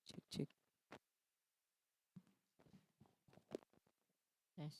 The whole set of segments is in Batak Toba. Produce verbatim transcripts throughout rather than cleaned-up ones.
Cek, cek. Tes.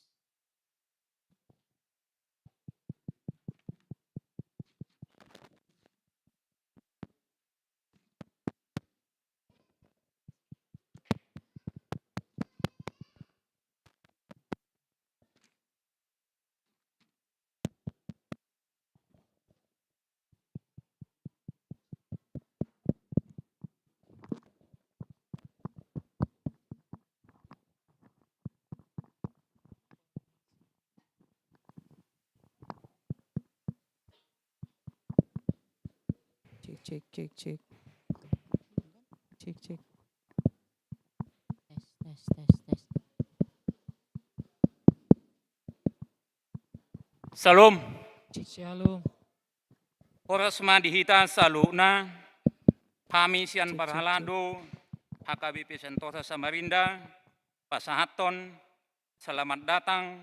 Cek, cek, cek, cek. Cek, cek. Tes, tes, tes, tes. Syalom. Syalom. Horas ma di hita saluhutna. Hami sian parhalado H K B P Sentosa Samarinda pasahathon selamat datang,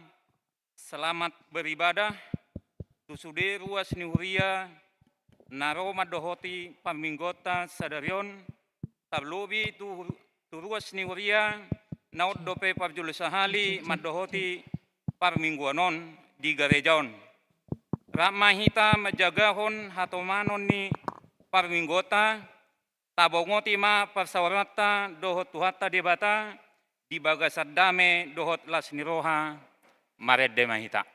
selamat beribadah tu sude ruas ni huria na ro mandohoti parmingguonta sadari on, tarlobi tu, tu ruas ni huria na on dope parjolo sahali mandohoti parmingguon on di gareja on. Rap ma hita manjagahon hatomanon ni parmingguonta, tabongoti ma parsaoranta dohot Tuhanta Debata di bagasan dame dohot las ni roha. Marende ma hita.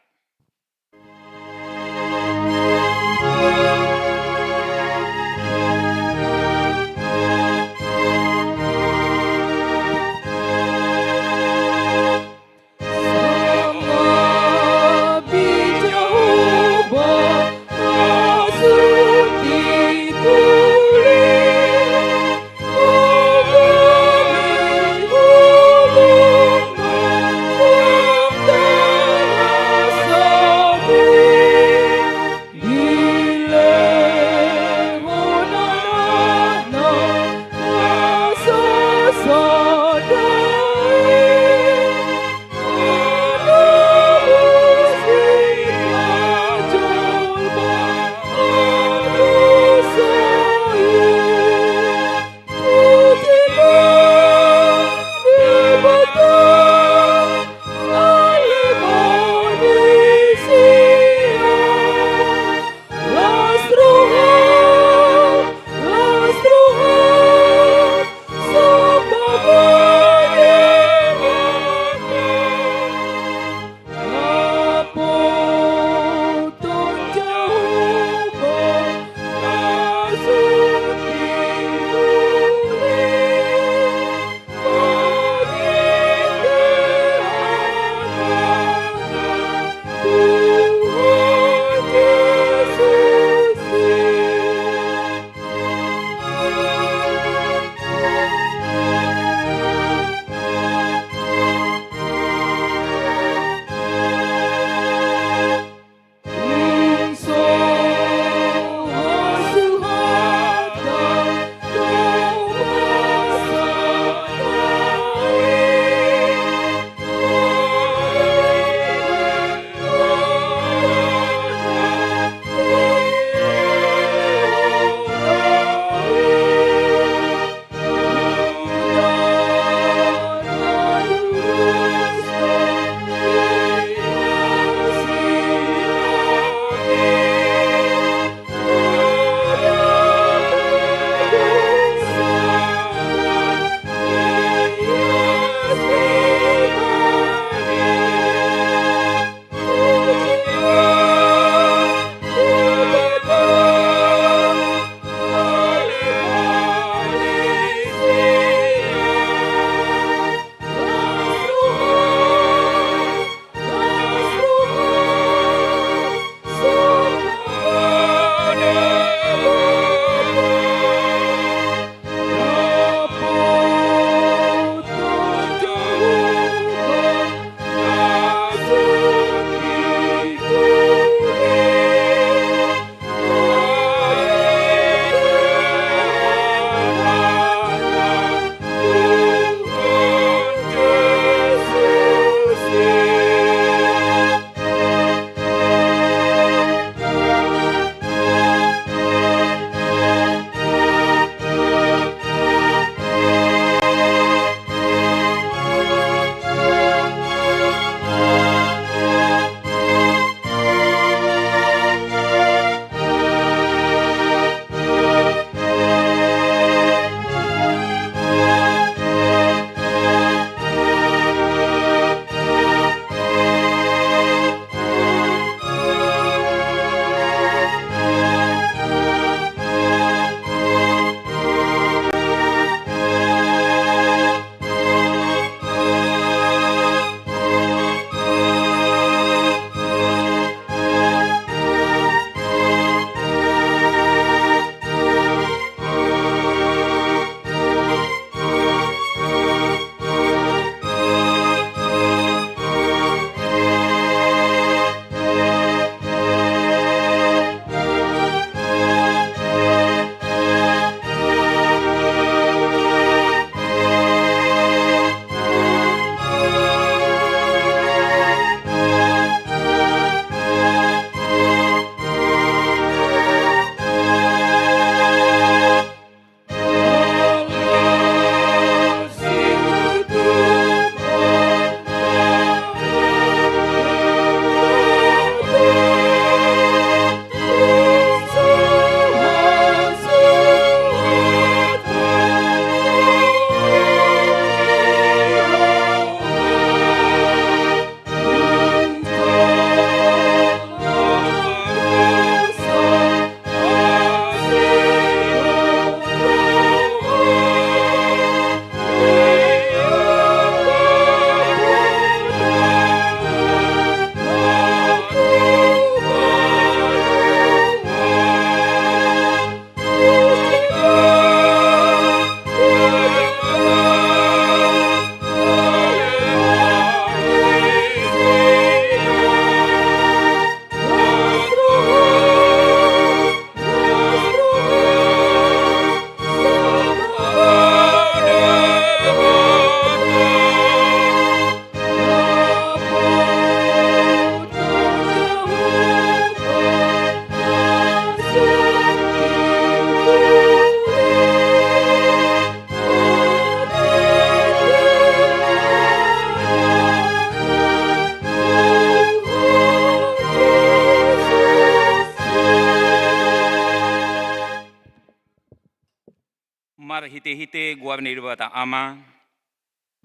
Marhite-hite goar ni Debata Ama,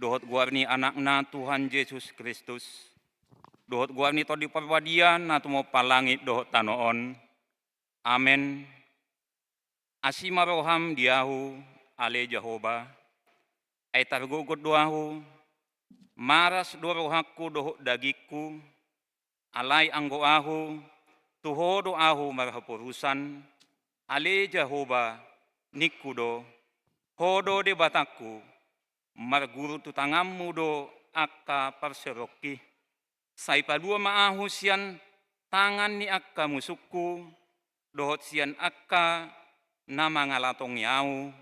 dohot goar ni Anakna Tuhan Jesus Kristus, dohot goar ni Tondi Parbadia na tumompa langit dohot tano on. Amen. Asi ma roham di ahu, ale Jahowa, ai targogot do ahu, maras do rohangku dohot dagingku, alai anggo ahu, tu Ho do ahu marhaporusan, ale Jahowa, ningku do, Ho do Debatangku, marguru tu tanganmu do angka parsorongki. Sai palua ma ahu sian tangan ni angka musungku, dohot sian angka na mangalatongi ahu,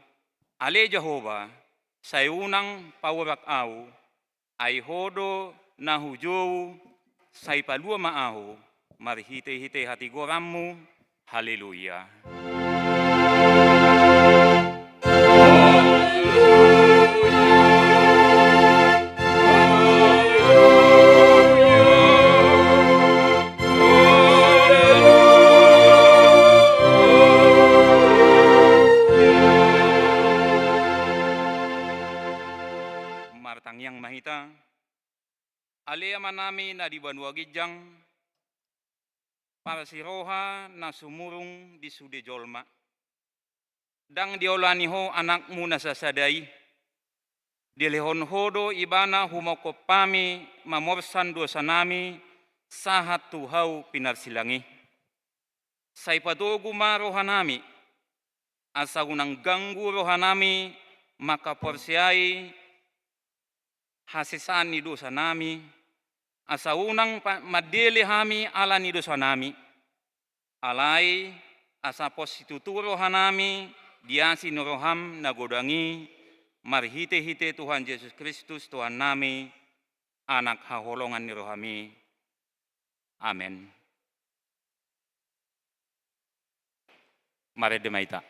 ale Jahowa, sai unang paurak ahu, ai Ho do na hujou, sai palua ma ahu, marhite-hite hatigoranmu. Haleluya. Martangiang ma hita. Ale Amanami na di banua ginjang, parsiroha na sumurung di sude jolma. Ndang diolani Ho Anakmu na sasada i. Dilehon Ho do Ibana humongkop hami mamorsan dosanami sahat tu hau pinarsilang i. Sai patogu ma rohanami, asa unang ganggu rohanami mangkaporseai hasesaan ni dosanami, asa unang pa-, mandele hami ala ni dosanami. Alai, asa pos situtu rohanami di asi ni roham na godang i, marhite-hite Tuhan Jesus Kristus Tuhannami, Anak haholongan ni rohami. Amen. Marende ma hita.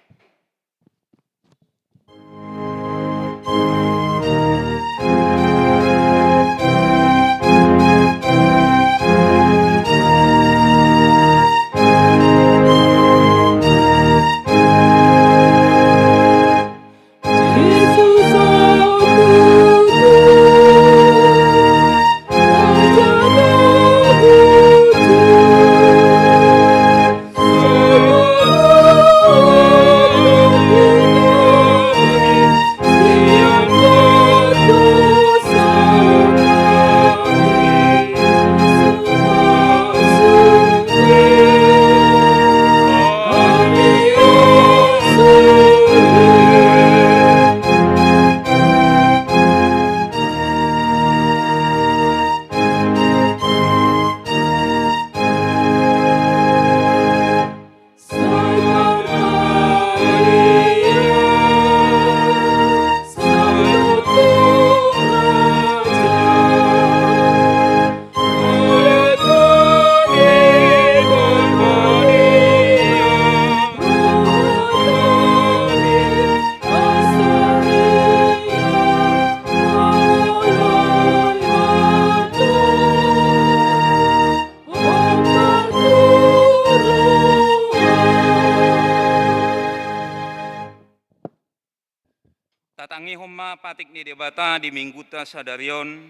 Tatangihon ma patik ni Debata di Minggunta sadari on,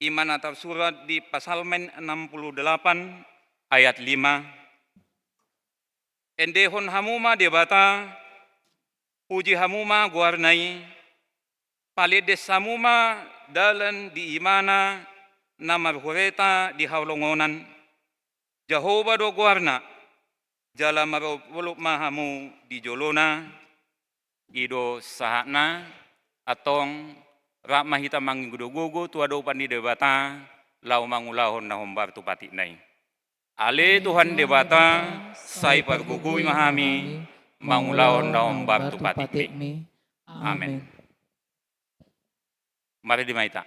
i ma na tarsurat di Psalmen enam puluh delapan ayat lima. Endehon hamu ma Debata, puji hamu ma goarna i, palendes hamu ma dalan di ibana na marhureta di haholongonan. Jahowa do goarna, jala marolopolop ma hamu di jolona. I do sahatna, antong rap ma hita mangido gogo tu adopan ni Debata, laho mangulahon na hombar tu patikna i. Ale Tuhan Debata, sai pargogoi ma hami mangulahon na hombar tu patikmi. Amen. Marende ma hita.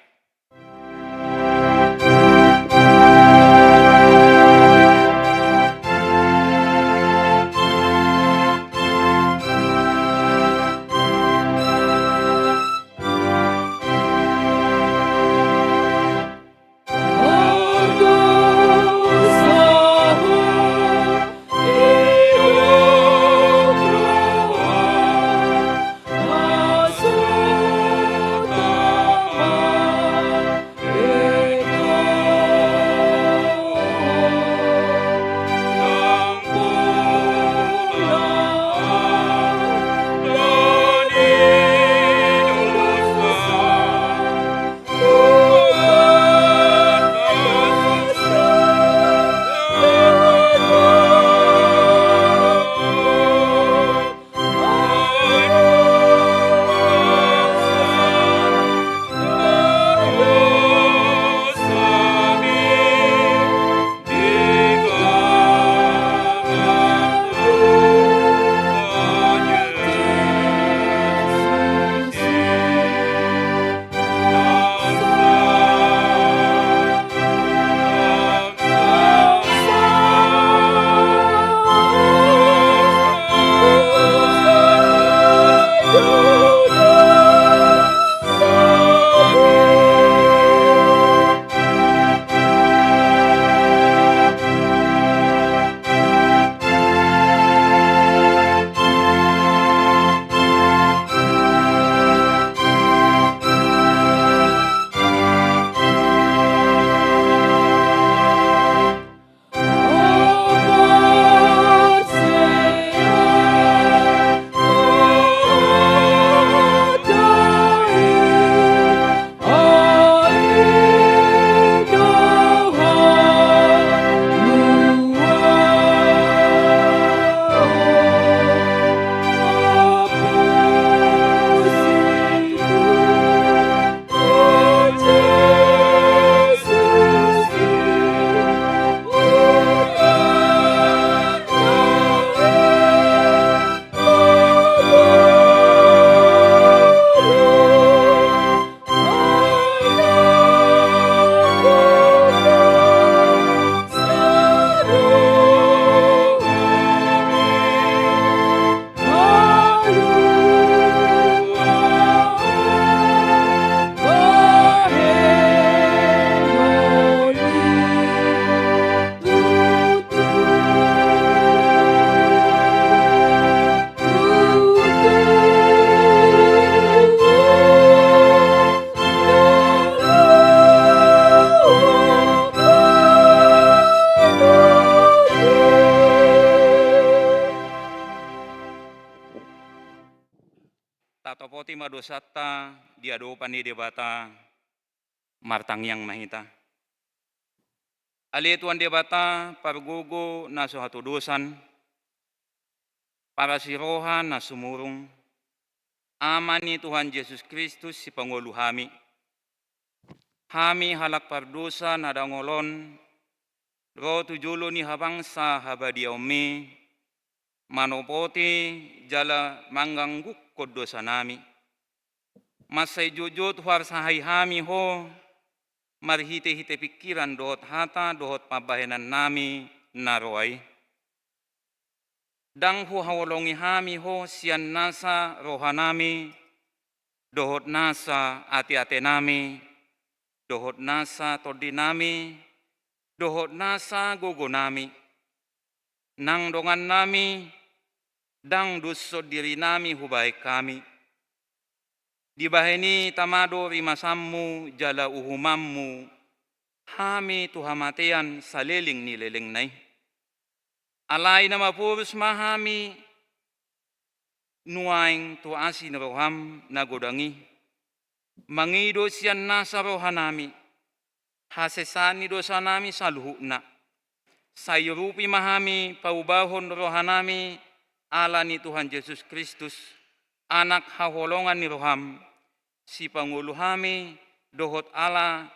Tima dosanta di adopan ni Debata. Martangiang ma hita. Ale Tuhan Debata, pargogo na so hatodosan, parasi roha na sumurung, Ama ni Tuhan Jesus Kristus, sipangolu hami. Hami halak pardosa na dangol on, ro tu jolo ni habangsa habadiaonmi, manopoti jala manggangguhon dosanami. Mansai jotjot huarsahai hami Ho, marhitehite pingkiran dohot hata dohot pambahenannami na roa i. Ndang huhaholongi hami Ho sian nasa rohanami, dohot nasa ateatenami, dohot nasa tondinami, dohot nasa gogonami. Nang dongannami, ndang doshon dirinami hubahen hami. Dibahen i tama do rimasanmu jala uhumanmu hami tu hamatean saleleng ni lelengna i. Alai na maporus ma hami nuaeng tu asi ni roham na godang i, mangido sian nasa rohanami, hasesaan ni dosanami saluhutna. Sai urupi ma hami paubahon rohanami ala ni Tuhan Jesus Kristus, Anak haholongan ni roham, sipangolu hami dohot ala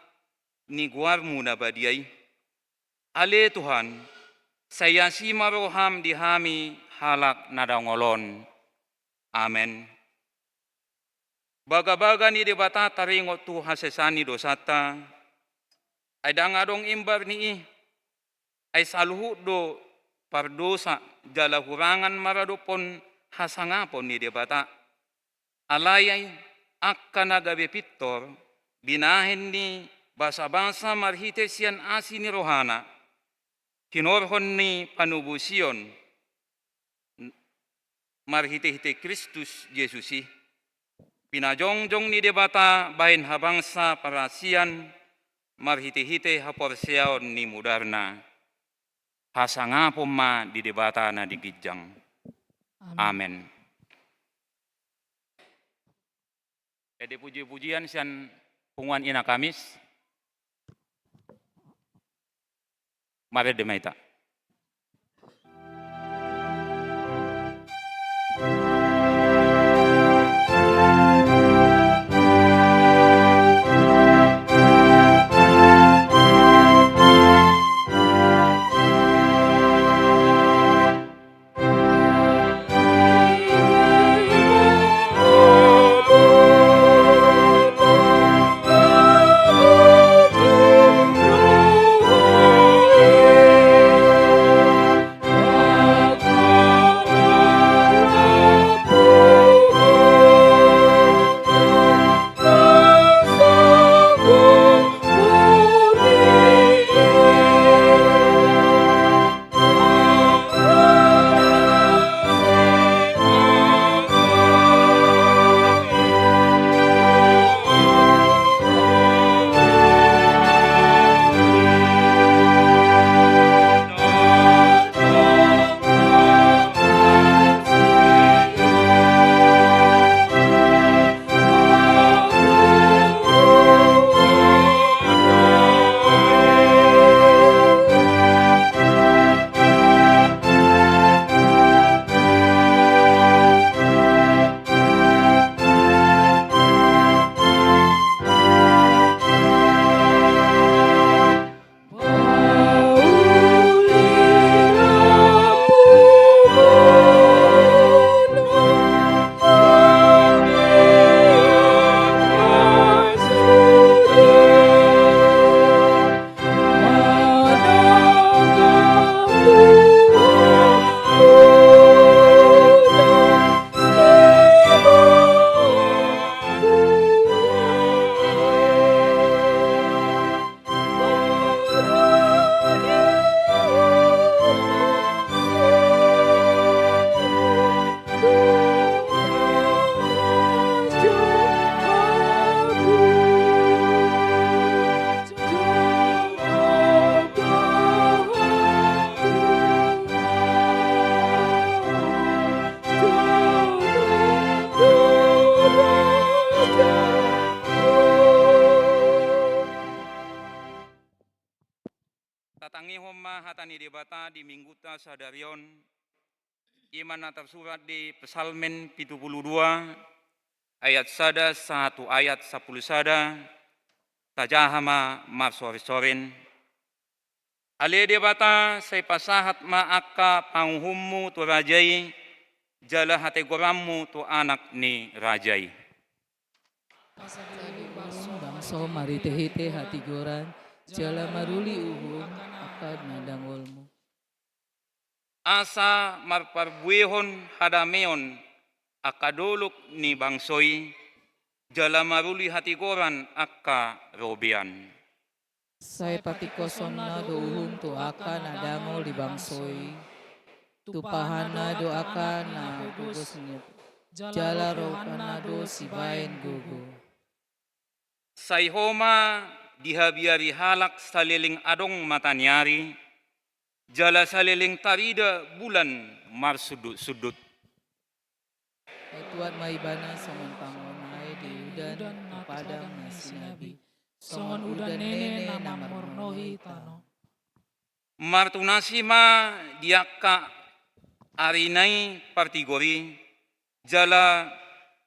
ni goarmu na badia i. Ale Tuhan, sai asi ma roham di hami halak na dangol on. Amen. Bagabaga ni Debata taringot tu hasesaan ni dosanta, ai ndang adong imbar ni i, ai saluhut do pardosa jala hurangan maradophon hasangapon ni Debata. Alai angka na gabe pintor, binahen ni basabasa marhite sian asi ni rohana, hinorhon ni panobusion marhitehite Kristus Jesus i, pinajongjong ni Debata bahen habangsa parasian marhitehite haporseaon ni mudarna. Hasangapon ma di Debata na di ginjang. Amen. Amen. Ende puji-pujian sian punguan Ina Kamis. Marende ma hita. Tatangihon ma hata ni Debata di Minggunta sadari on, i ma na tarsurat di Psalmen pitu pulu dua, ayat sada sahat tu ayat sampulu sada, tajaha ma marsorensoren. Ale Debata, sai pasahat ma angka panguhummu tu raja i, jala hatigoranmu tu anak ni raja i. Pasahat ma bangso marhitehite hatigoran, jala maruli uhum angka na dangolmu. Asa marparbuehon hadameon angka dolok ni bangso i, jala maruli hatigoran angka robean. Sai patingkoshonna do uhum tu angka na dangol di bangso i, tumpahanna do angka na pogos ni, jala rohanna do sibaen gogo. Sai Ho ma dihabiari halak saleleng adong mataniari, jala saleleng tarida bulan marsundutsundut. Ai tuat ma Ibana songon pangomoan i di udan na padang na sinabi, songon udan nene na mamornohi tano. Martunas i ma di angka arina i partigor i, jala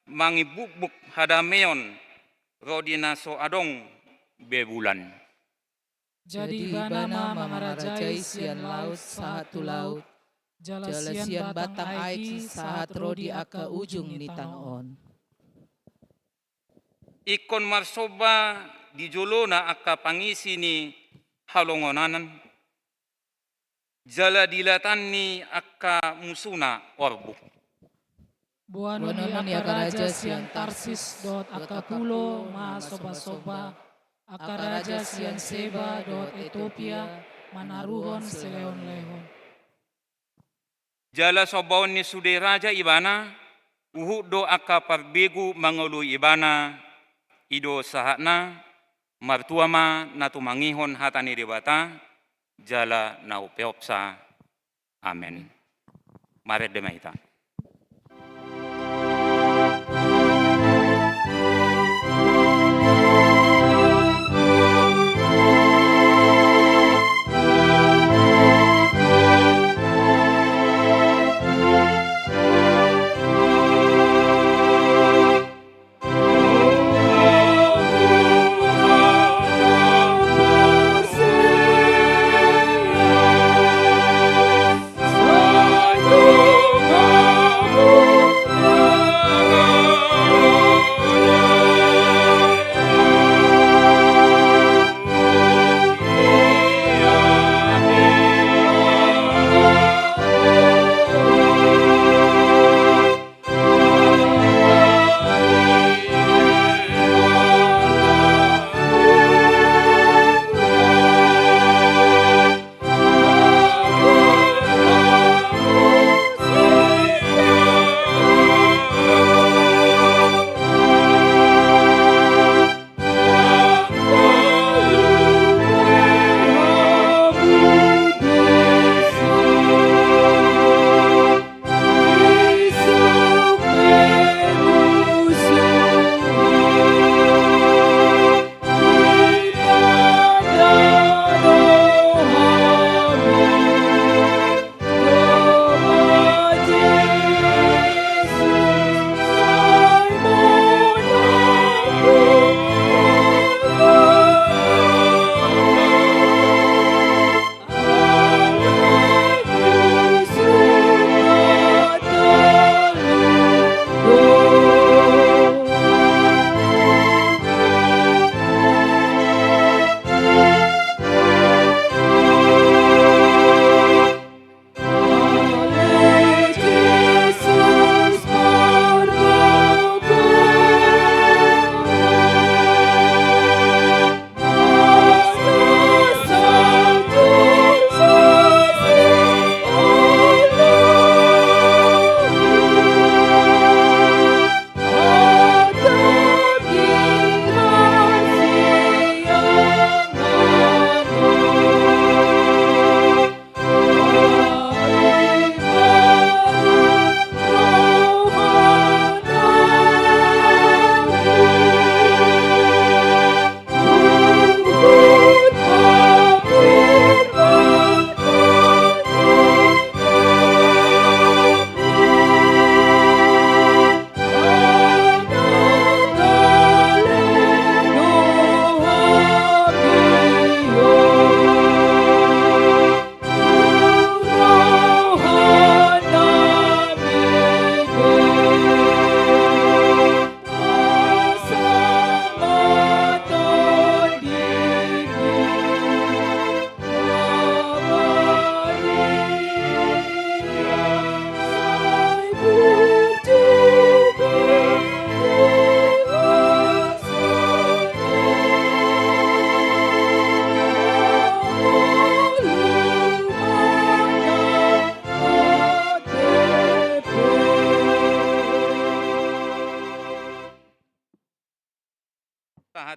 mangimbukbuk hadameon ro di na so adong be bulan. Jadi Ibana ma mangarajai sian laut sahat tu laut, jala sian batang aek i sahat ro di angka ujung ni tano on. Ingkon marsomba di jolona angka pangisi ni halongonan, jala di latan ni angka musuna orbuk. Boanon ni angka raja sian Tarsis dohot angka Kulo ma sombasomba, angka raja sian Seba dohot Etiopia manaruhon silehonlehon. Jala sombaon ni sude raja Ibana, huhut do angka parbegu mangoloi Ibana, i do sahatna. Martua ma na tumangihon hata ni Debata, jala na umpeopsa. Amen. Marende ma hita.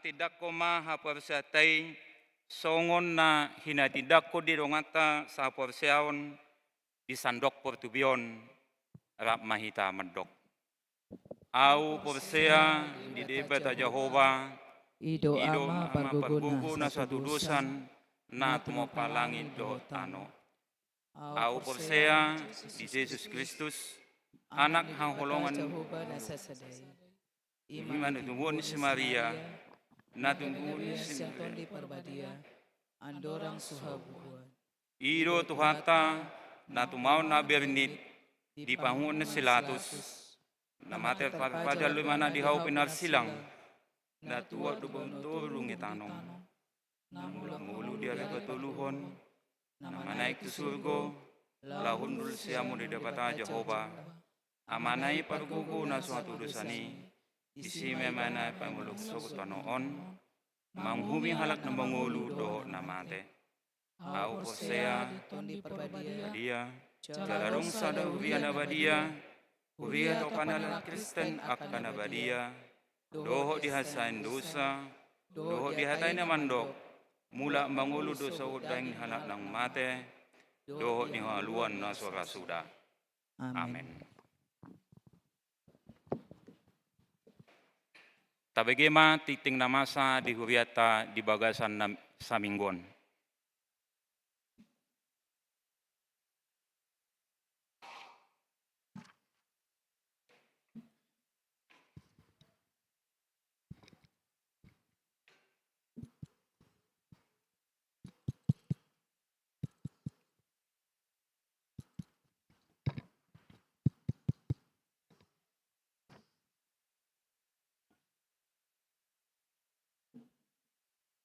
Tindangkon ma haporseaonta i, songon na hinatindangkon di donganta sahaporseaon di sandok portibi on. Rap ma hita mandok. Ahu porsea di Debata Jahowa, i do Ama pargogo na so hatudosan, na tumompa langit dohot tano. Ahu porsea di Jesus Kristus, Anak haholongan Jahowa na sasada i. I ma na tinumbuhon ni si Maria, na tinumbuhon ni si Anton di Parbadia, andorang so habubuhan. I do Tuhanta, na tumaon na bernit, di panguhon ni si Latus, na mate parpadian lobi ma na di hau pinarsilang, na tuat do bahen toru di tano. Na mulak mangolu di ari patoluhon, na manaek tu surgo, laho hundul sian mata ni Debata Jahowa, Amana i pargogo na so hatudosan i, disi ma Ibana pangoloi sogot tano on, manguhumi halak na mangolu dohot na mate. Ahu porsea di Tondi Parbadia, jala adong sada huria na badia, huria topan halak Kristen angka na badia, dohot di hasaen dosa, dohot di hata i na mandok, mulak mangolu do sogot daging halak naung mate, dohot di haluaon na so ra suda. Amen. Amen. Tabege ma tingting na masa di hurianta di bagasan na saminggu on.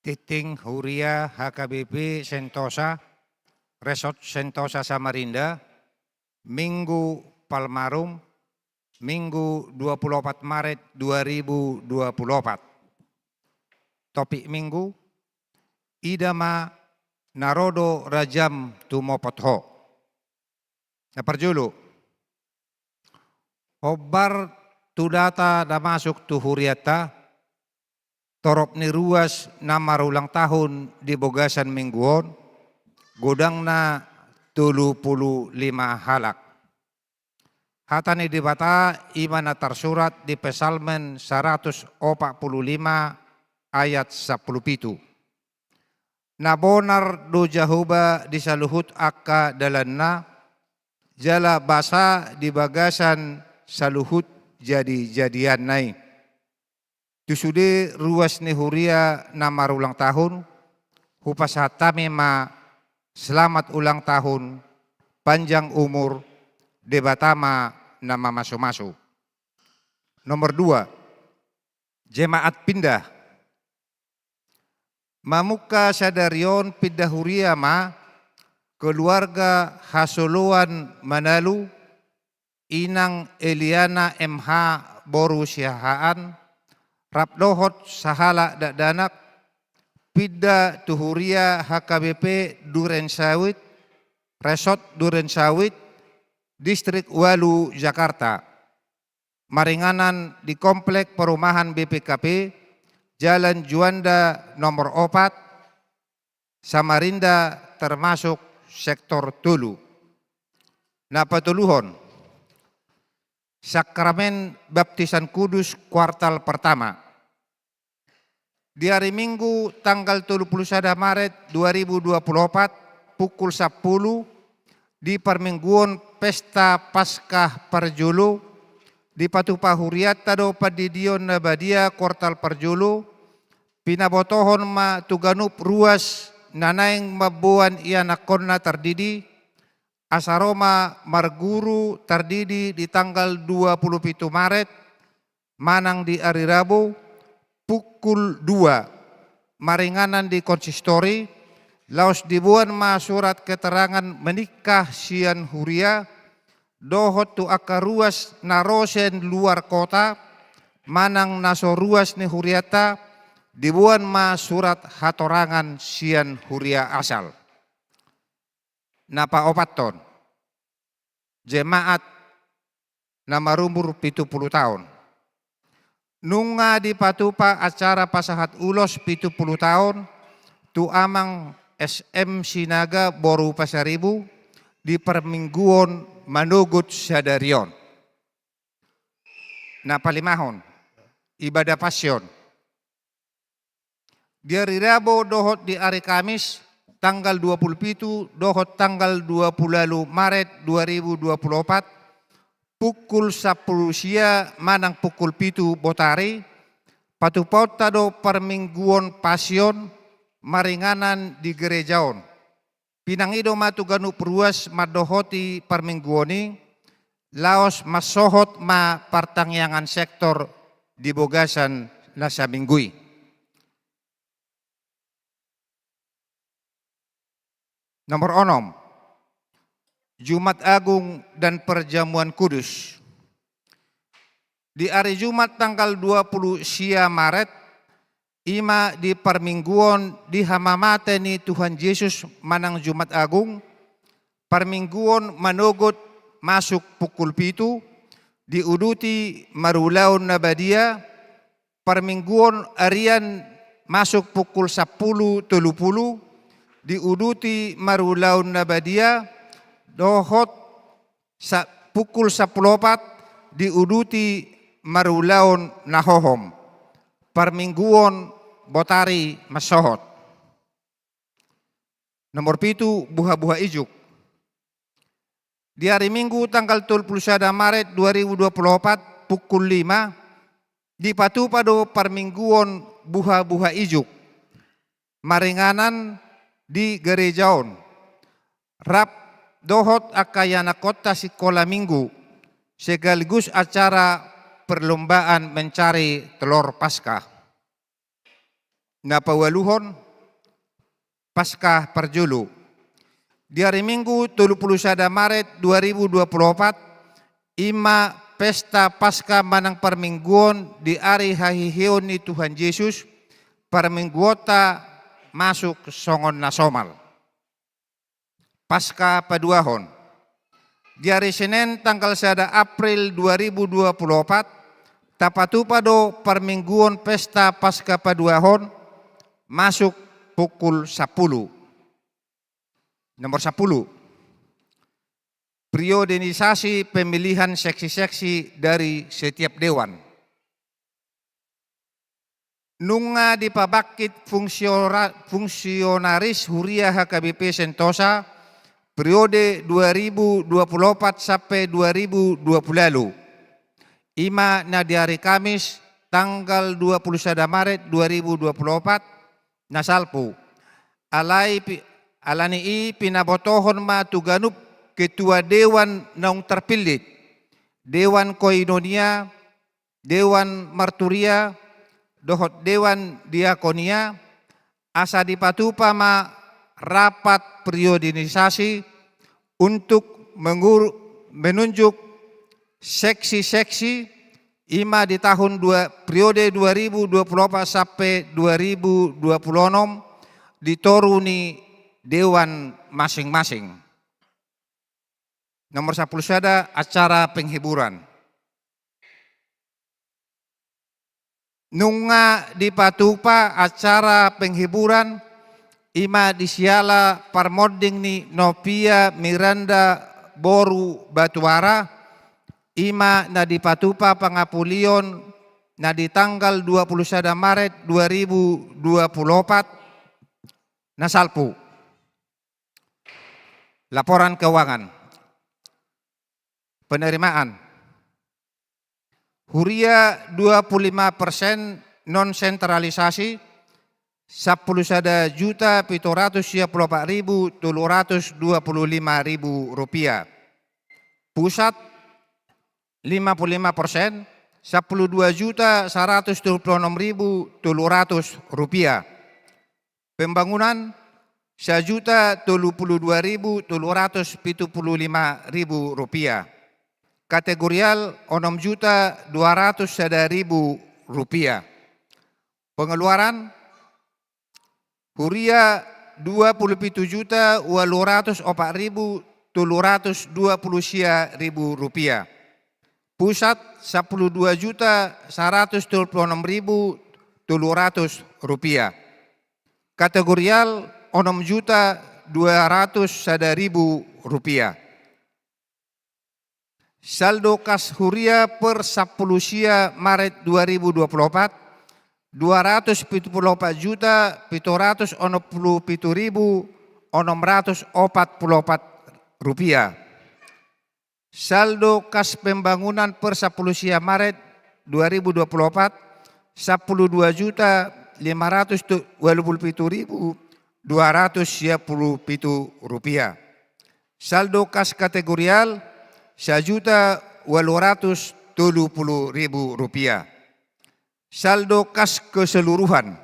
Tingting huria H K B P Sentosa, Resort Sentosa Samarinda, Minggu Palmarum, Minggu dua puluh opat Maret dua ribu dua puluh opat. Topik Minggu, ida ma na ro do rajam tumopot ho. Na parjolo, hombar tu data na masuk tu hurianta, torop ni ruas na marulang tahun di bagasan minggu on, godangna tolu pulu lima halak. Hata ni Debata i ma na tarsurat di Psalmen saratus opat pulu lima ayat sampulu pitu. Na bonar do Jahowa di saluhut angka dalanna, jala basa di bagasan saluhut jadi-jadianna i. Tu sude ruas ni huria na marulang tahun, hupasahat hami ma selamat ulang tahun, panjang umur, Debata ma na mamasu-masu. Nomor dua, jemaat pindah. Mamungka sadari on pindah huria ma keluarga hasoloan Manalu, Inang Eliana M H boru Siahaan, rap dohot sahalak dakdanak, pindah tu huria H K B P Duren Sawit, Resort Duren Sawit, Distrik Walu, Jakarta. Maringanan di Komplek Perumahan B P K P, Jalan Juanda nomor opat, Samarinda, termasuk sektor tolu. Na patoluhon, Sakramen Baptisan Kudus kuartal pertama. Di ari Minggu tanggal tolu pulu sada Maret dua ribu dua pulu opat, pukul sampulu, di parmingguon Pesta Paskah parjolo, dipatupa hurianta do pandidion na badia kuartal parjolo, pinabotohon ma tu ganup ruas na naeng mamboan ianakhonna tardidi, asa ro ma marguru tardidi di tanggal dua pulu pitu Maret, manang di ari Rabu, pukul dua, maringanan di konsistori, laos diboan ma surat keterangan menikah sian huria, dohot tu angka ruas na ro sian luar kota, manang na so ruas ni hurianta, diboan ma surat hatorangan sian huria asal. Na paopathon, jemaat na marumur pitu pulu taon. Nunga dipatupa acara pasahat ulos pitu pulu taon tu Amang S M Sinaga boru Pasaribu di parmingguon manogot sadari on. Na palimahon, ibadah Pasion. Di ari Rabo dohot di ari Kamis, tanggal dua pulu pitu dohot tanggal dua pulu ualu Maret dua ribu dua pulu opat, pukul sampulu sia manang pukul pitu botari, patupaonta do parmingguon Pasion maringanan di gereja on. Pinangido ma tu ganup ruas mandohoti parmingguon i, laos mansohot ma partangiangan sektor di bagasan na saminggu i. Nomor onom, Jumat Agung dan Perjamuan Kudus. Di ari Jumat tanggal dua pulu sia Maret, i ma di parmingguon di hamamate ni Tuhan Jesus manang Jumat Agung, parmingguon manogot masuk pukul pitu, diuduti marulaon na badia, parmingguon arian masuk pukul sampulu tolu pulu, diuduti marulaon na badia, dohot sa-, pukul sampulu opat diuduti marulaon na hohom. Parmingguon botari mansohot. Nomor pitu, buha-buha ijuk. Di ari Minggu tanggal tolu pulu sada Maret dua ribu dua pulu opat pukul lima, dipatupa do parmingguon buha-buha ijuk maringanan di gereja on, rap dohot angka ianakhonta sikola Minggu, sekaligus acara perlombaan mencari telor Paskah. Na paualuhon, Paskah parjolo. Di ari Minggu tolu pulu sada Maret dua ribu dua pulu opat, i ma pesta Paskah manang parmingguon di ari haheheon ni Tuhan Jesus, parmingguonta masuk songon na somal. Paskah paduahon. Di ari Senen tanggal sada April dua ribu dua pulu opat, tapatupa do parmingguon pesta Paskah paduahon masuk pukul sampulu. Nomor sampulu. Periodenisasi pemilihan seksi-seksi dari setiap dewan. Nunga dipabangkit fungsiora-, fungsionaris huria H K B P Sentosa periode dua ribu dua pulu opat sampe dua ribu dua pulu ualu. I ma na di ari Kamis tanggal dua pulu sada Maret dua ribu dua pulu opat, na salpu. Alai pi-, alani i pinabotohon ma tu ganup ketua dewan naung terpilih, dewan koinonia, dewan marturia, dohot dewan diakonia, asa dipatupa ma rapat periodenisasi untuk mengur-, menunjuk seksi-seksi, i ma di tahun dua, periode dua ribu dua pulu opat sampe dua ribu dua pulu onom di toru ni dewan masing-masing. Nomor sampulu sada, acara penghiburan. Nunga dipatupa acara penghiburan, i ma di siala parmonding ni Novia Miranda boru Batuara, i ma na dipatupa pangapulion na di tanggal dua pulu sada Maret dua ribu dua pulu opat, na salpu. Laporan keuangan. Penerimaan. Huria dua pulu lima persen non sentralisasi, sampulu sada juta pitu ratus sia pulu opat ribu tolu ratus dua pulu lima ribu rupiah. Pusat, lima pulu lima persen, sampulu dua juta saratus tolu pulu onom ribu tolu ratus rupiah. Pembangunan, sajuta tolu pulu dua ribu tolu ratus pitu pulu lima ribu rupiah. Kategorial, onom juta dua ratus sada ribu rupiah. Pengeluaran, huria, dua pulu pitu juta ualu ratus opat ribu tolu ratus dua pulu sia ribu rupiah. Pusat, sampulu dua juta saratus tolu pulu onom ribu tolu ratus rupiah. Kategorial, onom juta dua ratus sada ribu rupiah. Saldo kas huria per sampulu sia Maret dua ribu dua pulu opat, dua ratus pitu pulu opat juta pitu ratus onom pulu pitu ribu onom ratus opat pulu opat rupiah. Saldo kas pembangunan per sampulu sia Maret dua ribu dua pulu opat, sampulu dua juta lima ratus ualu pulu pitu ribu dua ratus sia pulu pitu rupiah. Saldo kas kategorial, sajuta ualu ratus tolu pulu ribu rupiah. Saldo kas keseluruhan,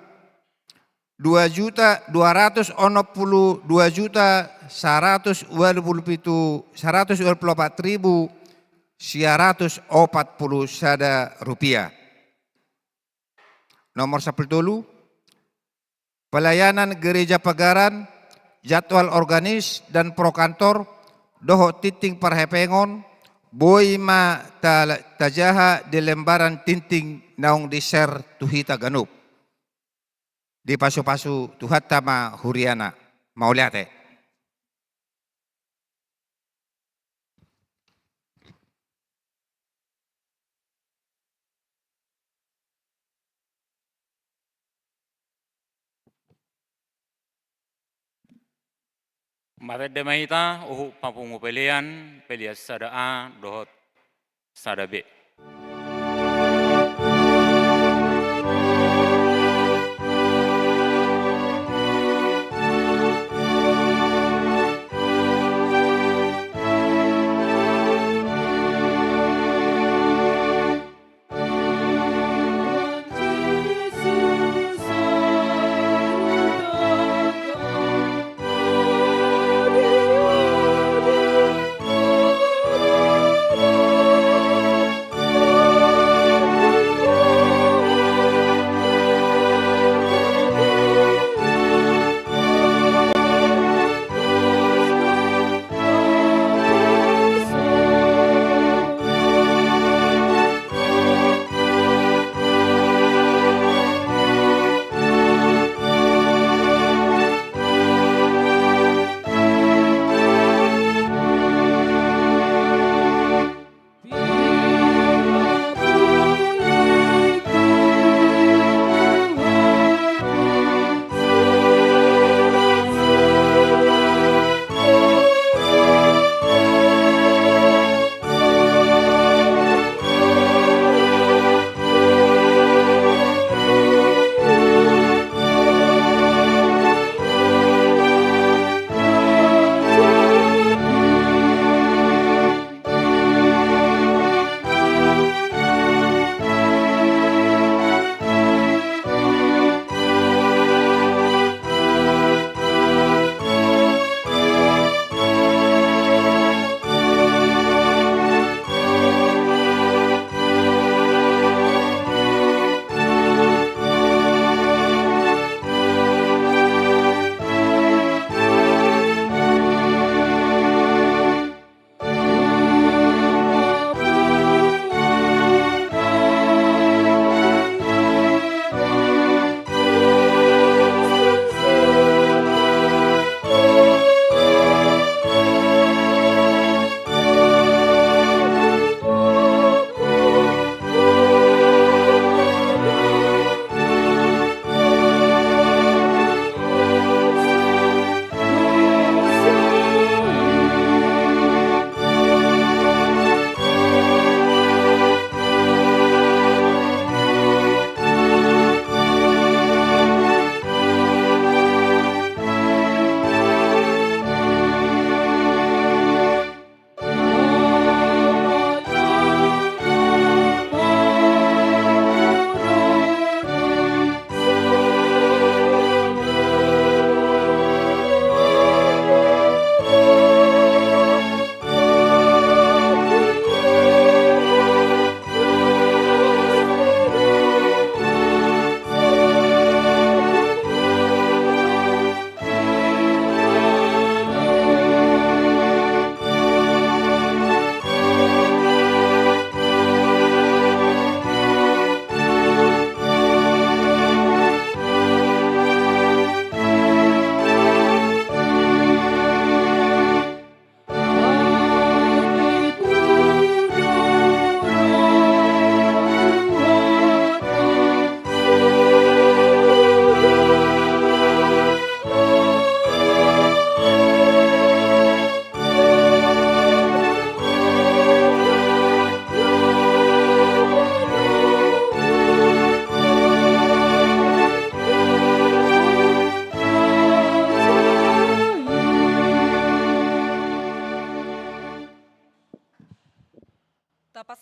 dua juta, dua ratus onom pulu dua juta saratus ualu pulu pitu, saratus ualu pulu opat ribu sia ratus opat pulu sada rupiah. Nomor sampulu tolu, pelayanan gereja pagaran, jadwal organis dan prokantor, dohot tinting parhepengon, boi ma ta-, tajaha di lembaran tinting naung di-share tu hita ganup. Dipasupasu Tuhanta ma huriana. Mauliate. Marende ma hita, uhum papungu pelean, pelean sada A dohot sada B.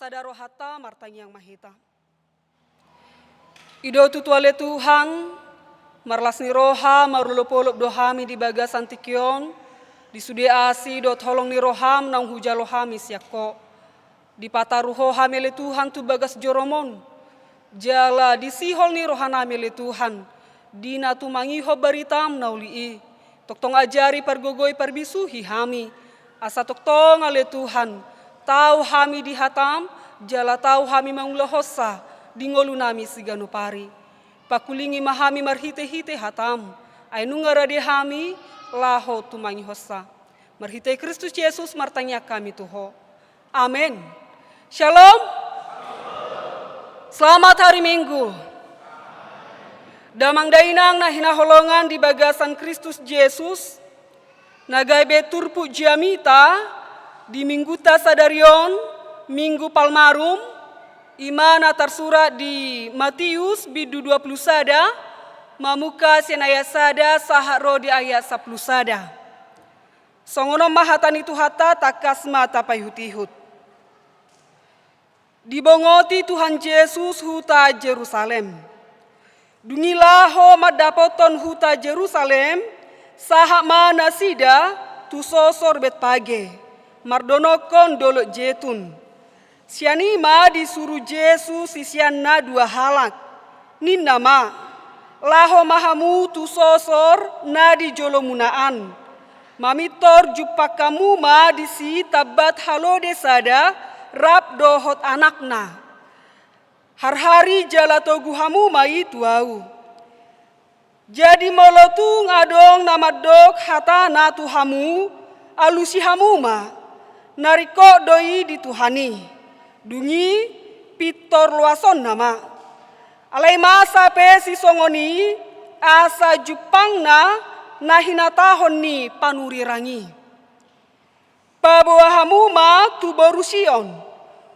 Sada rohanta, martangiang ma hita. I do tutu ale Tuhan, marlas ni roha, marolopolop do hami di bagasan tingki on, di sude asi dohot holong ni roham naung hujalo hami sian Ho. Dipataru Ho hami ale Tuhan tu bagas joroM on. Jala disihol ni rohanami ale Tuhan, di na tumangihon baritam na uli i. Tongtong ajari, pargogoi, parbisuhi hami. Asa tongtong ale Tuhan, tau hami di hatam, jala tau hami mangulahonsa di ngolunami siganup ari. Pangkulingi ma hami marhitehite hatam, ai nunga rade hami laho tumangihonsa. Marhite Kristus Jesus martangiang hami tu Ho. Amen. Shalom. Selamat hari Minggu. Damang dainang na hinaholongan di bagasan Kristus Jesus, na gabe turpuk jamita di Minggunta sadari on, Minggu Palmarum, i ma na tarsurat di Matius bindu dua pulu sada, mamungka sian ayat sada sahat ro di ayat sampulu sada. Songon on ma hata ni Tuhanta, tangkas ma tapaihutihut. Dibongoti Tuhan Jesus huta Jerusalem. Dung i laho mandapothon huta Jerusalem, sahat ma nasida tu sosor Betpage, mardonokkon dolok Jetun. Sian i ma disuru Jesus siseanna dua halak. Ninna ma: Laho ma hamu tu sosor na di jolomuna an. Mamintor jumpang hamu ma disi tambat halode sada rap dohot anakna. Harhari jala togu hamu ma i tu Ahu. Jadi molo tung adong na mandok hatana tu hamu, alusi hamu ma, na ringkot do i di Tuhan i. Dung i pintor loasonna ma. Alai masa pe sisongon i, asa jumpangna na hinatahon ni panurirang i. Paboa hamu ma tu boru Sion.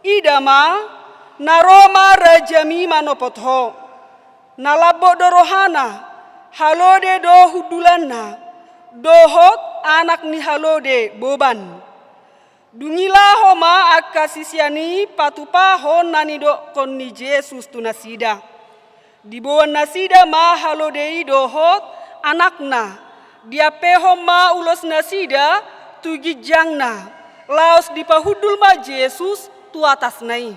Ida ma, na ro ma rajami manopot ho. Na lambok do rohana, halode do hundulanna, dohot anak ni halode boban. Dung i laho ma angka sisean i patupahon na nidokkon ni Jesus tu nasida. Diboan nasida ma halode i dohot anakna, diampehon ma ulosnasida tu ginjangna, laos dipahundul ma Jesus tu atasna i.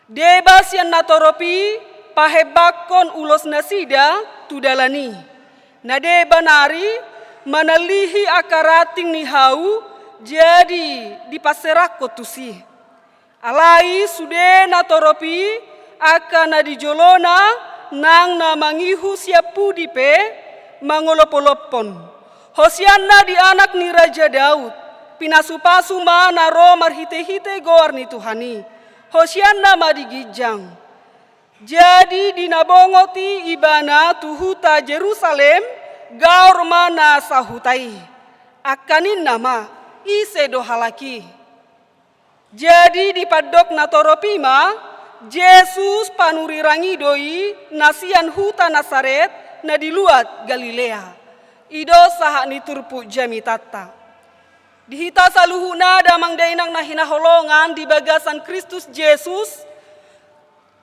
Deba sian natorop i pahembangkon ulosnasida tu dalan i. Na deba nari manallihi angka ranting ni hau, jadi dipanserakkon tusi. Alai sude natorop i, angka na di jolona nang na mangihut sian pudi pe mangolopolophon: Hosianna di Anak ni Raja Daud, pinasupasu ma na ro marhitehite goar ni Tuhan i, hosianna ma di ginjang. Jadi di na bongot i ibana tu huta Jerusalem, gaor ma na sahuta i. Angka ninna ma: Ise do halak i? Jadi dipandok natorop i ma: Jesus panurirang i do i, na sian huta Nasaret na di luat Galilea. I do sahat ni turpuk jamitanta. Di hita saluhutna damang dainang na hinaholongan di bagasan Kristus Jesus,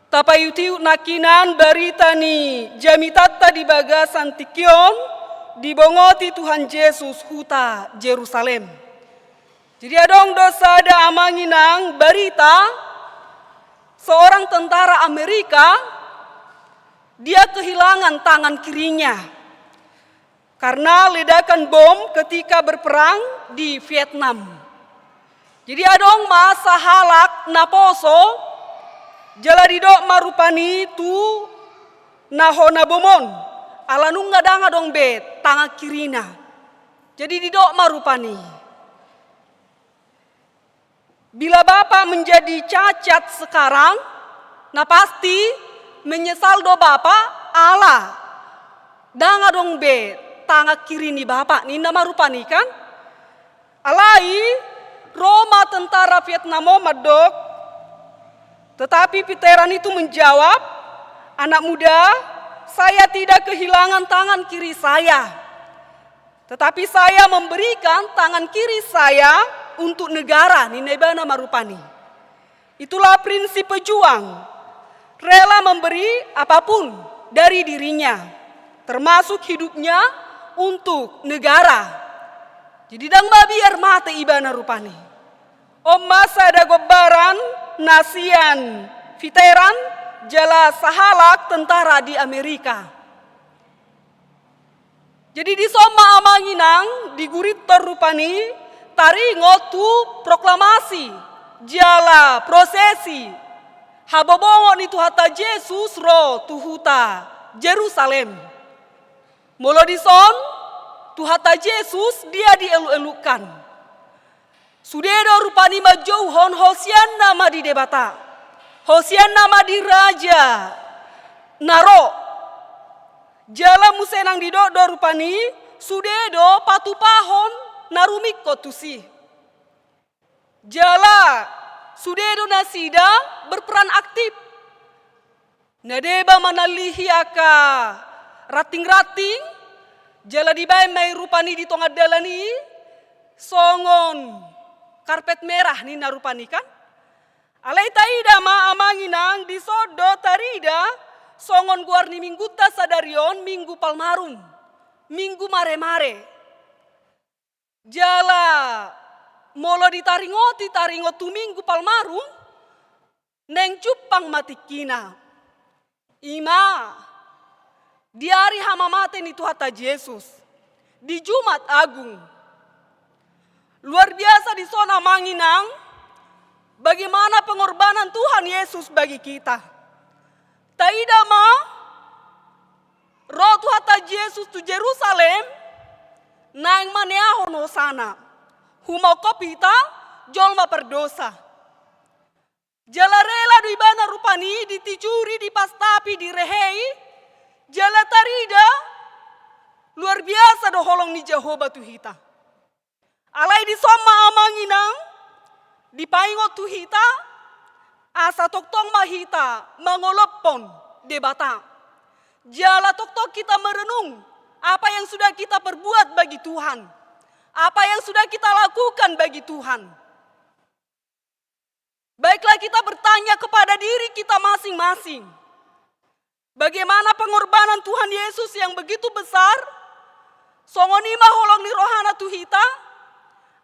tapaihutihut nangkinan barita ni jamitanta di bagasan tingki on, dibongoti Tuhan Jesus huta Jerusalem. Jadi adong do sada amang inang barita, seorang tentara Amerika, dia kehilangan tangan kirinya karena ledakan bom ketika berperang di Vietnam. Jadi adong ma sahalak naposo, jala didok ma rupani tu na hona bom on, ala nunga ndang adong be tangan kirina. Jadi didok ma rupani: Bila Bapak menjadi cacat sekarang, na pasti menyesal do Bapak, ala ndang adong be tangan kiri ni Bapak, ninna ma rupani kan. Alai ro ma tentara Vietnam on mandok, tetapi veteran itu menjawab: Anak muda, saya tidak kehilangan tangan kiri saya. Tetapi saya memberikan tangan kiri saya untuk negara, ninna ibana ma rupani. Itulah prinsip pejuang, rela memberi apapun dari dirinya, termasuk hidupnya untuk negara. Jadi ndang mabiar mate ibana rupani. On ma sada gombaran na sian veteran jala sahalak tentara di Amerika. Jadi dison ma amang inang di gurinta rupani taringot tu proklamasi jala prosesi habobongon ni Tuhanta Jesus ro tu huta Jerusalem. Molo dison Tuhanta Jesus dia dieluk-elukkan. Sude do rupani manjouhon Hosianna ma di Debata, Hosianna ma di Raja na ro. Jala muse nang didok do rupani sude do patupahon na rumingkot tusi. Jala sude do nasida berperan aktif. Na deba manalihi angka ranting-ranting, jala dibaen ma i rupani di tonga dalan i songon karpet merah ninna rupani kan. Alai taida ma amang inang dison do tarida songon goar ni minggunta sadari on Minggu Palmarum, Minggu Mare-mare. Jala molo ditaringoti taringot tu Minggu Palmarum, naeng jumpang ma tingkina. I ma di ari hamamate ni Tuhanta Jesus, di Jumat Agung. Luar biasa dison amang inang, bagaimana pengorbanan Tuhan Yesus bagi kita. Taida ma, ro Tuhanta Jesus tu Jerusalem, naeng maneahon hosana, humongkop hita jolma pardosa. Jala rela do ibana rupani ditijuri, dipastapi, direhei, jala tarida luar biasa do holong ni Jahowa tu hita. Alai dison ma amang inang dipaingot tu hita, asa tongtong ma hita mangolophon Debata. Jala tongtong kita merenung apa yang sudah kita perbuat bagi Tuhan, apa yang sudah kita lakukan bagi Tuhan. Baiklah kita bertanya kepada diri kita masing-masing. Bagaimana pengorbanan Tuhan Yesus yang begitu besar, songon i ma holong ni rohana tu hita,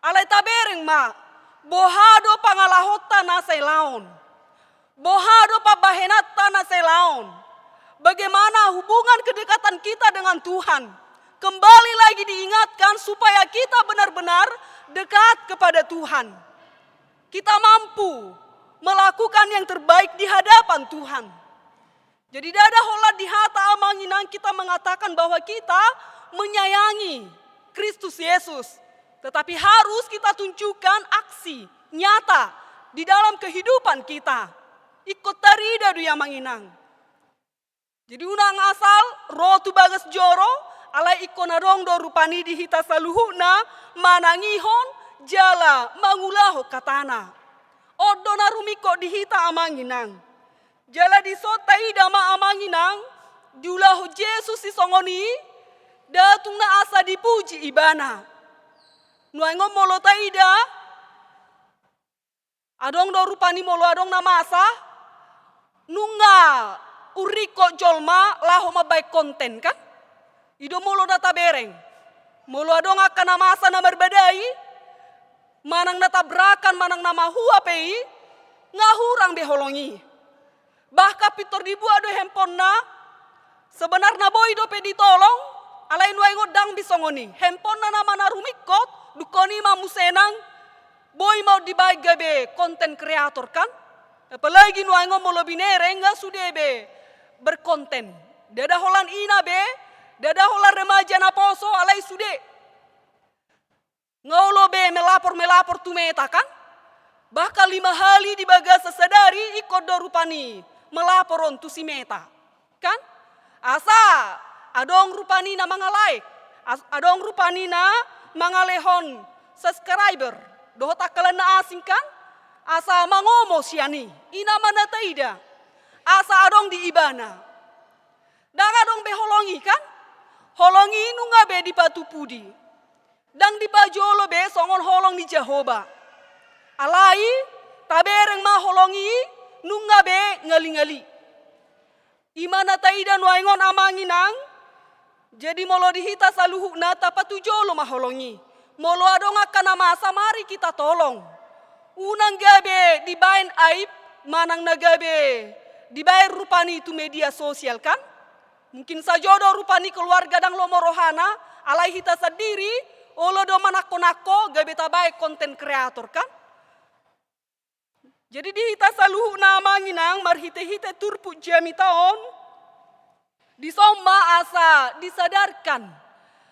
alai tabereng ma, boha do pangalahonta na sai laon. Boha do pambahenanta na sai laon. Bagaimana hubungan kedekatan kita dengan Tuhan. Kembali lagi diingatkan supaya kita benar-benar dekat kepada Tuhan. Kita mampu melakukan yang terbaik di hadapan Tuhan. Jadi ndada holan di hata amang inang kita mengatakan bahwa kita menyayangi Kristus Yesus. Tetapi harus kita tunjukkan aksi nyata di dalam kehidupan kita. Ingkon tarida do i amang inang. Jadi unang asal ro tu bagas joro, alai ingkon adong do rupani di hita saluhutna manangihon jala mangulahon hatana. On do na rumingkot di hita amang inang. Jala dison taida ma amang inang, diulahon Jesus i songon i, ndada tung na asa dipuji ibana. Nuaeng on molo taida, adong do rupani molo adong na masa, nunga urringkot jolma laho mambaen konten kan? I do molo na tabereng. Molo adong angka na masa na marbadai, manang na tabrakan, manang na mahua pe i, nga hurang be holong i. Bahkan pintor dibuat do handphonena, sebenarna boi dope ditolong, alai nuaeng on ndang be songon i. Handphonena nama na rumingkot, dungkon i ma muse nang, boi ma on dibaen gabe konten kreator kan? Apalagi nuaeng on molo binereng nga sude be berkonten. Ndada holan ina be, ndada holan remaja naposo alai sude. Nga olo be melapor-melapor tu Meta kan? Bahkan lima hali di bagasan sadari ingkon do rupani melapor on tu si Meta. Kan? Asa adong rupani na manga-like, as-, adong rupani na mangalehon subscriber dohot angka na asing kan? Asa mangomo sian i, i nama na taida. Asa adong di ibana. Ndang adong be holong i kan? Holong i nunga be dipatupudi. Ndang dipajolo be songon holong ni Jahowa. Alai Tabereng ma holong i, nunga be ngali-ngali. I ma na taida nuaeng on amang inang. Jadi molo di hita saluhutna tapatujolo ma holong i. Molo adong angka na masa mari hita tolong. Unang gabe dibaen aib manang na gabe dibaen rupani tu media sosial kan. Mungkin sajo do rupani keluarga ndang lomo rohana, alai hita sandiri olo do manangko-nangko gabe tabaen konten kreator kan. Jadi di hita saluhutna amang inang marhite-hite turpuk jamita on, dison ma asa disadarkan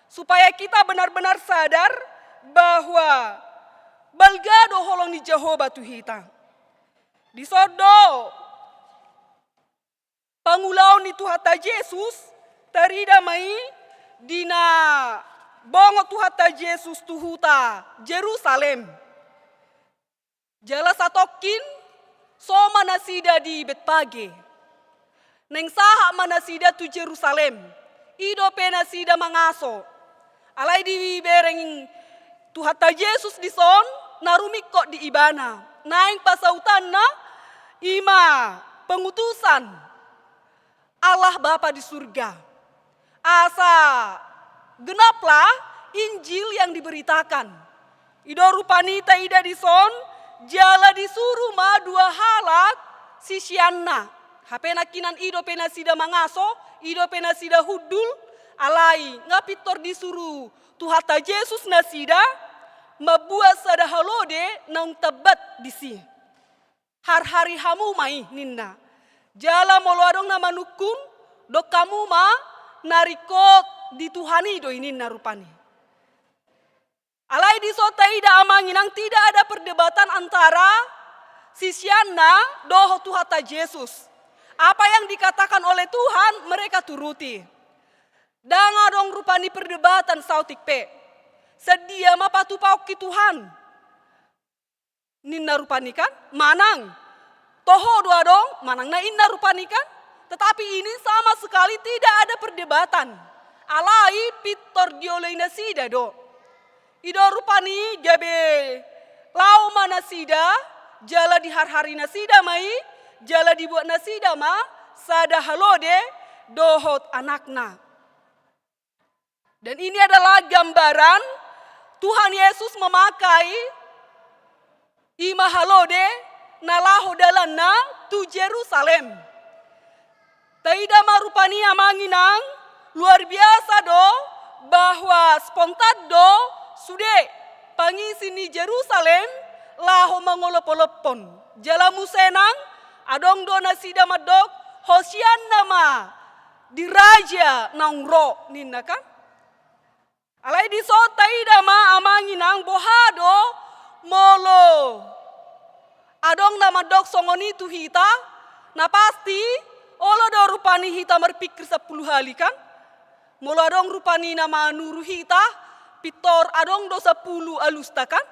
supaya kita benar-benar sadar bahwa balga do holong ni Jahowa tu hita. Dison do pangulaon ni Tuhanta Jesus, tarida ma i di na bongot Tuhanta Jesus tu huta Jerusalem. Jala satongkin so ma nasida di Betpage. Naeng sahat ma nasida tu Jerusalem. I dope nasida mangaso. Alai dibereng Tuhanta Jesus dison na rumingkot di ibana. Naeng pasautanna i ma pengutusan Allah Bapa di surga. Asa genaplah Injil yang diberitakan. I do rupani taida dison, jala disuru ma dua halak siseanna. Hape nangkinan i dope nasida mangaso, i dope nasida hundul, alai nga pintor disuru Tuhanta Jesus nasida mambuat sada halode naung tambat disi. Harhari hamu ma i ninna. Jala molo adong na manungkun, dok hamu ma na ringkot di Tuhan i do i ninna rupani. Alai dison taida amang inang tidak ada perdebatan antara siseanna dohot Tuhanta Jesus. Apa yang dikatakan oleh Tuhan mereka turuti. Ndang adong rupani perdebatan saotik pe. Sadia ma patupahon i Tuhan. Ninna rupani kan, manang toho do adong, manang na inna rupani kan. Tetapi ini sama sekali tidak ada perdebatan. Alai pintor dioloi nasida do. I do rupani gabe laho ma nasida, jala diharhari nasida ma i, jala dibuat nasida ma sada halode dohot anakna. Dan ini adalah gambaran Tuhan Yesus memakai i ma halode na laho dalanna tu Jerusalem. Taida ma rupani amang inang, luar biasa do bahwa spontan do sude pangisi ni Jerusalem laho mangolop-olophon. Jala muse nang adong do nasida mandok, Hosianna ma di raja naung ro ninna kan. Alai dison taida ma amang inang boha do molo adong na mandok songon i tu hita, na pasti olo do rupani hita marpikir sampulu hali kan. Molo adong rupani na manuru hita, pintor adong do sampulu alusta kan.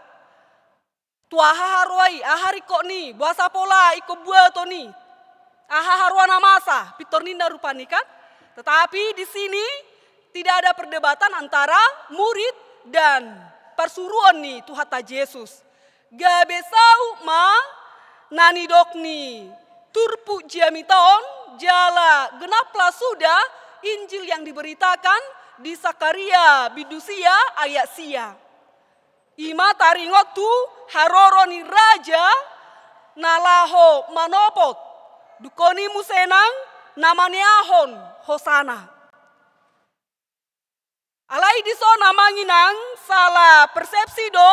Tu aha haroa i, aha ringkot ni, boasa pola ingkon buaton i, aha haroa na masa, pintor ninna rupani kan. Tetapi di sini tidak ada perdebatan antara murid dan parsuruon ni Tuhanta Jesus. Gabe saut ma na nidok ni turpuk jamita on, jala genaplah sudah Injil yang diberitakan di Sakaria bindu sia ayat sia. I ma taringot tu haroro ni raja na laho manopot, dungkon i muse nang na maneahon hosana. Alai dison amang inang sala persepsi do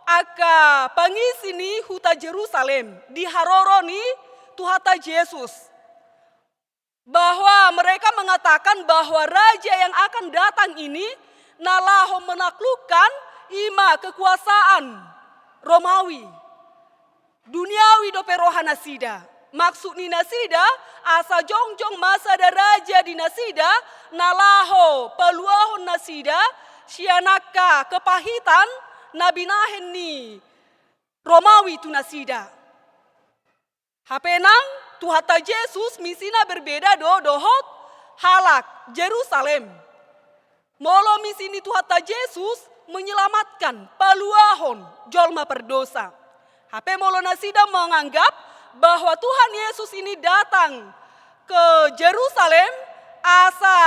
angka pangisi ni huta Jerusalem di haroro ni Tuhanta Jesus. Bahwa mereka mengatakan bahwa raja yang akan datang ini na laho menaklukkan i ma kekuasaan Romawi. Duniawi dope roha nasida. Maksud ni nasida, asa jongjong ma sada raja di nasida na laho paluahon nasida sian angka kepahitan na binahen ni Romawi tu nasida. Hape nang Tuhanta Jesus misina berbeda do dohot halak Jerusalem. Molo misi ni Tuhanta Jesus menyelamatkan, paluahon jolma pardosa. Hape molo nasida menganggap bahwa Tuhan Yesus ini datang ke Jerusalem asa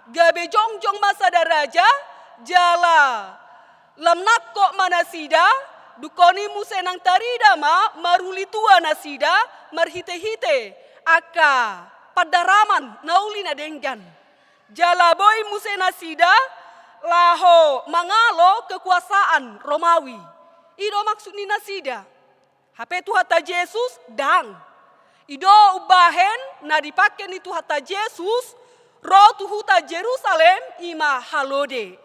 gabe jongjong ma sada raja, jala lam nangkok ma nasida, dungkon i muse nang tarida ma maruli tua nasida marhite-hite angka pandaraman na uli na denggan. Jala boi muse nasida laho mangalo kekuasaan Romawi. I do maksud ni nasida. Hape Tuhanta Jesus ndang. I do umbahen na dipangke ni Tuhanta Jesus ro tu huta Jerusalem, i ma halode.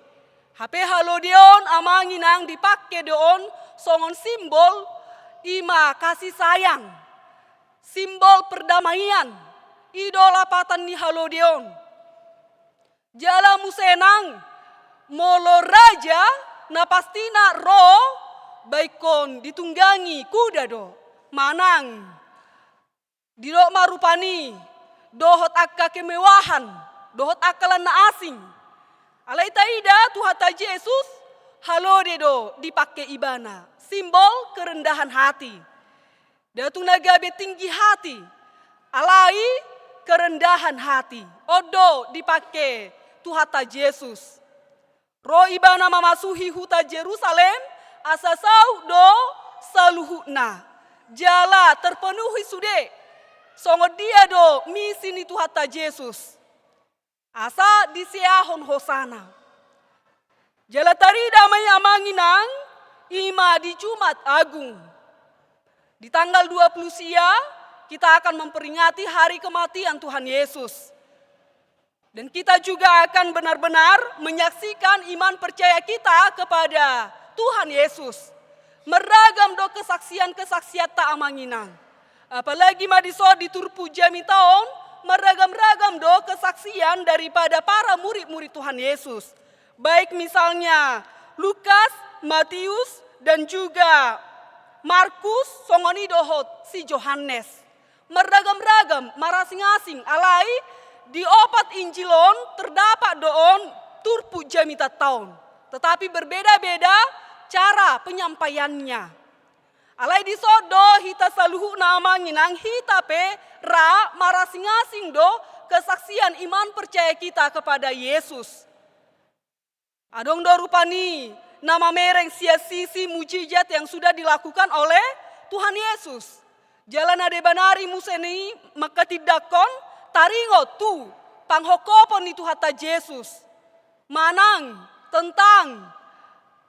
Hape halode on, amang inang, dipangke do on songon simbol, i ma kasih sayang, simbol perdamaian. I do lapatan ni halode on. Jala muse nang, molo raja, na pastina ro baenon ditunggangi kuda do, manang didok ma rupani dohot angka kemewahan, dohot angka lan na asing. Alai taida Tuhanta Jesus, halode do dipangke ibana, simbol kerendahan hati. Ndang tung na gabe tinggi hati, alai kerendahan hati. On do dipangke Tuhanta Jesus. Ro ibana mamasuhi huta Jerusalem, asa saut do saluhutna. Jala terpenuhi sude songon dia do misi ni Tuhanta Jesus. Asa diseahon hosana. Jala tarida ma i, amang inang, i ma di Jumat Agung. Di tanggal dua puluh sia, kita akan memperingati hari kematian Tuhan Yesus. Dan kita juga akan benar-benar menyaksikan iman percaya kita kepada Tuhan Yesus. Meragam do kesaksian-kesaksianta, amang inang. Apalagi ma dison di turpuk jamita on, meragam-ragam do kesaksian daripada para murid-murid Tuhan Yesus. Baik misalnya Lukas, Matius, dan juga Markus, songon i dohot si Johannes. Meragam-ragam, marasing-asing, alai di opat Injil on terdapat do on turpuk jamitanta on. Tetapi berbeda-beda cara penyampaiannya. Alai dison do hita saluhutna, amang inang, hita pe ra marasing-asing do kesaksian iman percaya kita kepada Yesus. Adong do rupani na mamereng sian sisi mujizat yang sudah dilakukan oleh Tuhan Yesus. Jala na deba nari muse i mangkatindangkon taringot tu panghophopon ni Tuhanta Jesus. Manang tentang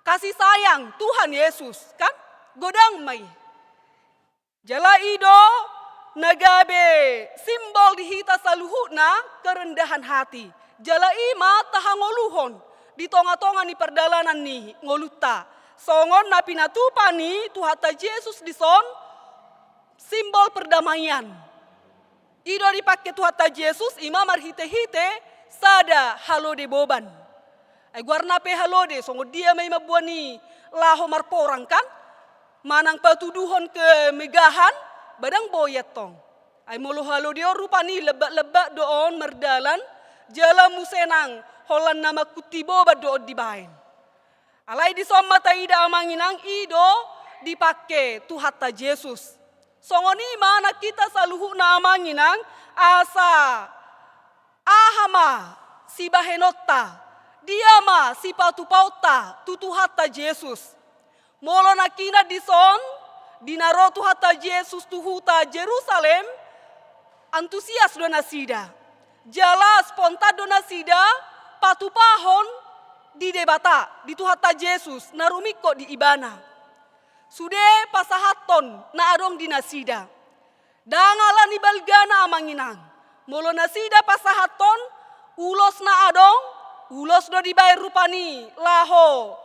kasih sayang Tuhan Yesus, kan? Godang ma i. Jala i do na gabe simbol di hita saluhutna kerendahan hati. Jala i ma tahangoluhon di tonga-tonga ni pardalanan ni ngolunta. Songon na pinatupa ni Tuhanta Jesus dison, simbol perdamaian. I do dipangke Tuhanta Jesus, i ma marhite-hite sada halode boban. Ai goarna pe halode, songon dia ma i mamboan i laho marporang, kan? Manang patuduhon kemegahan, ba ndang boi antong. Ai molo halode on rupani lebak-lebak do on mardalan, jala muse nang holan na mangkunti boban do on dibaen. Alai dison ma taida, amang inang, i do dipangke Tuhanta Jesus. Songon i ma nang hita saluhutna, amang inang, asa aha ma sibahenonta, dia ma sipatupaonta tu Tuhanta Jesus. Molo nangkinan dison, di na ro Tuhanta Jesus tu huta Jerusalem, antusias do nasida. Jala spontan do nasida patupahon di Debata, di Tuhanta Jesus, na rumingkot di ibana. Sude pasahathon na adong di nasida. Ndang ala ni balgana, amang inang. Molo nasida pasahathon ulos na adong, ulos do dibaen rupani laho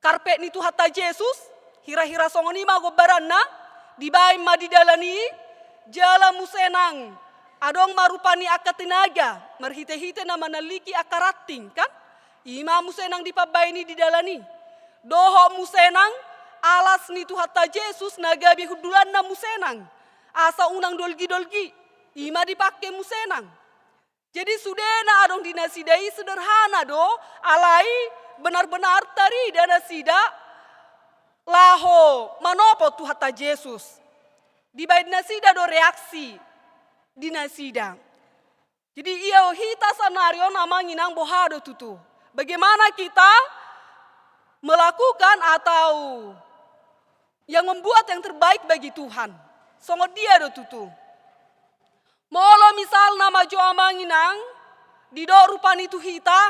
karpet ni Tuhanta Jesus, hira-hira songon i ma gombaranna, dibaen ma di dalan i, jala muse nang adong ma rupani angka tenaga, marhite-hite na manalliki angka ranting, kan? I ma muse nang dipambaen i di dalan i. Dohot muse nang alas ni Tuhanta Jesus na gabe hundulanna muse nang, asa unang dolgi-dolgi, i ma dipangke muse nang. Jadi sude na adong di nasida i sederhana do, alai benar-benar tarida nasida laho manopot Tuhanta Jesus. Dibaen nasida do reaksi di nasida. Jadi ia hita saonari on amang inang boha do tutu? Bagaimana kita melakukan atau yang membuat yang terbaik bagi Tuhan? Songon dia do tutu? Molo misalna ma jo amang inang, didok rupani tu hita,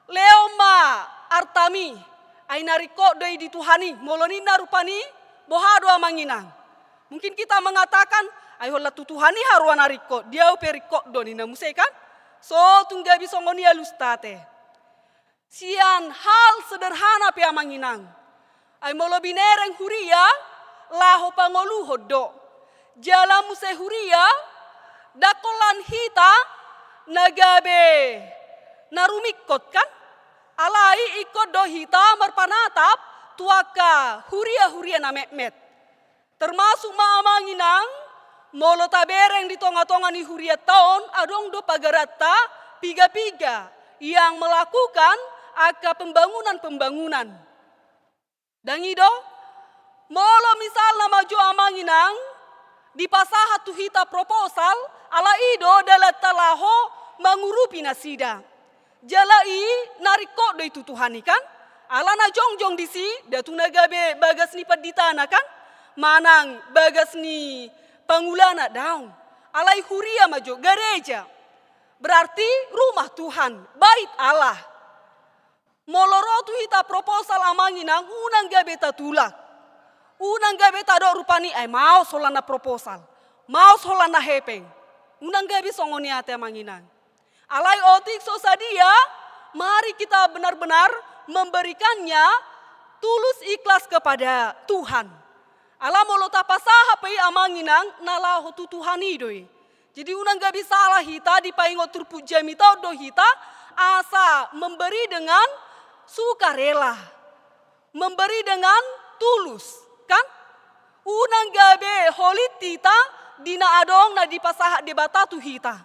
lehon ma artami, ai na ringkot do i di Tuhan i, molo ninna rupani, boha do amang inang? Mungkin kita mengatakan, ai holan tu Tuhan i haroa na ringkot, di ahu pe ringkot do ninna muse kan? So tung gabe songon i alusta ate. Sian hal sederhana pe amang inang. Ai molo binereng huria, laho pangoluhon do. Jala muse huria, ndang holan hita na gabe na rumingkot kan? Alai ingkon do hita marpanatap tu angka huria-huria na metmet. Termasuk ma amang inang, molo tabereng di tonga-tonga ni hurianta on, adong do pagaranta piga-piga yang melakukan angka pembangunan-pembangunan. Ndang i do, molo misalna ma jo amang inang, dipasahat tu hita proposal, ala i do dalanta laho mangurupi nasida. Jala i na ringkot do i tu Tuhan i kan? Ala na jongjong disi, ndang tu na gabe bagas ni panditana kan? Manang bagas ni pangulana, daong. Alai huria ma jo, gareja. Berarti rumah Tuhan, bait Allah. Molo ro tu hita proposal amang inang, unang gabe tatulak. Unang gabe tadok rupani, ai maos holan na proposal. Maos holan na hepeng. Unang gabe songon i ate amang inang. Alai otik so sadia, mari kita benar-benar memberikannya tulus ikhlas kepada Tuhan. Ala molo tapasahat pe i amang inang, na laho tu Tuhan i do i. Jadi unang gabe sala hita, dipaingot turpuk jamita on do hita, asa memberi dengan sukarela. Memberi dengan tulus, kan? Unang gabe holit hita di na adong na dipasahat Debata tu hita.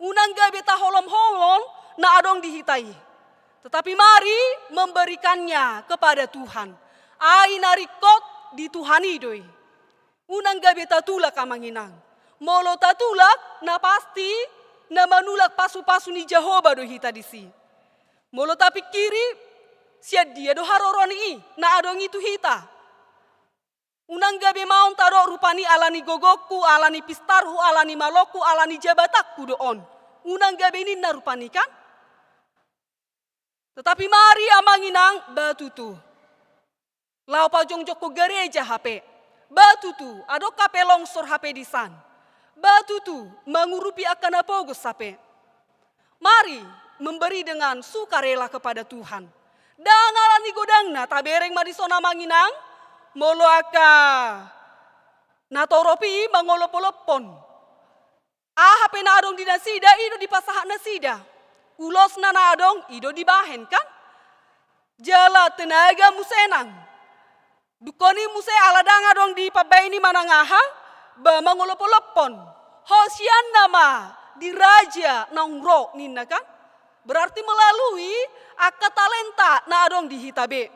Unang gabe taholom-holom na adong di hita i. Tetapi mari memberikannya kepada Tuhan. Ai na ringkot di Tuhan i do i. Unang gabe tatulak amang inang. Molo tatulak, na pasti na manulak pasu-pasu ni Jahowa do hita disi. Molo tapingkiri, sian dia do haroroan i na adong i tu hita? Unang gabe maon tadok rupani ala ni gogongku, ala ni pistarhu, ala ni malongku, ala ni jabatanku do on. Unang gabe ninna rupani kan? Tetapi mari amang inang, ba tutu. Laho pajongjongkon gareja hape. Ba tutu, adong hape longsor hape disan. Ba tutu, mangurupi angka na pogos hape. Mari memberi dengan sukarela kepada Tuhan. Ndang ala ni godangna, tabereng ma dison amang inang, molo angka na torop i mangolop-olophon. Aha pe na adong di nasida, i do dipasahat nasida. Ulosna na adong, i do dibahen, kan? Jala tenaga muse nang. Dungkon i muse ala ndang adong dipambaen i manang aha, ba mangolop-olophon. Hosianna ma di raja naung ro ninna, kan? Berarti melalui angka talenta na adong di hita be.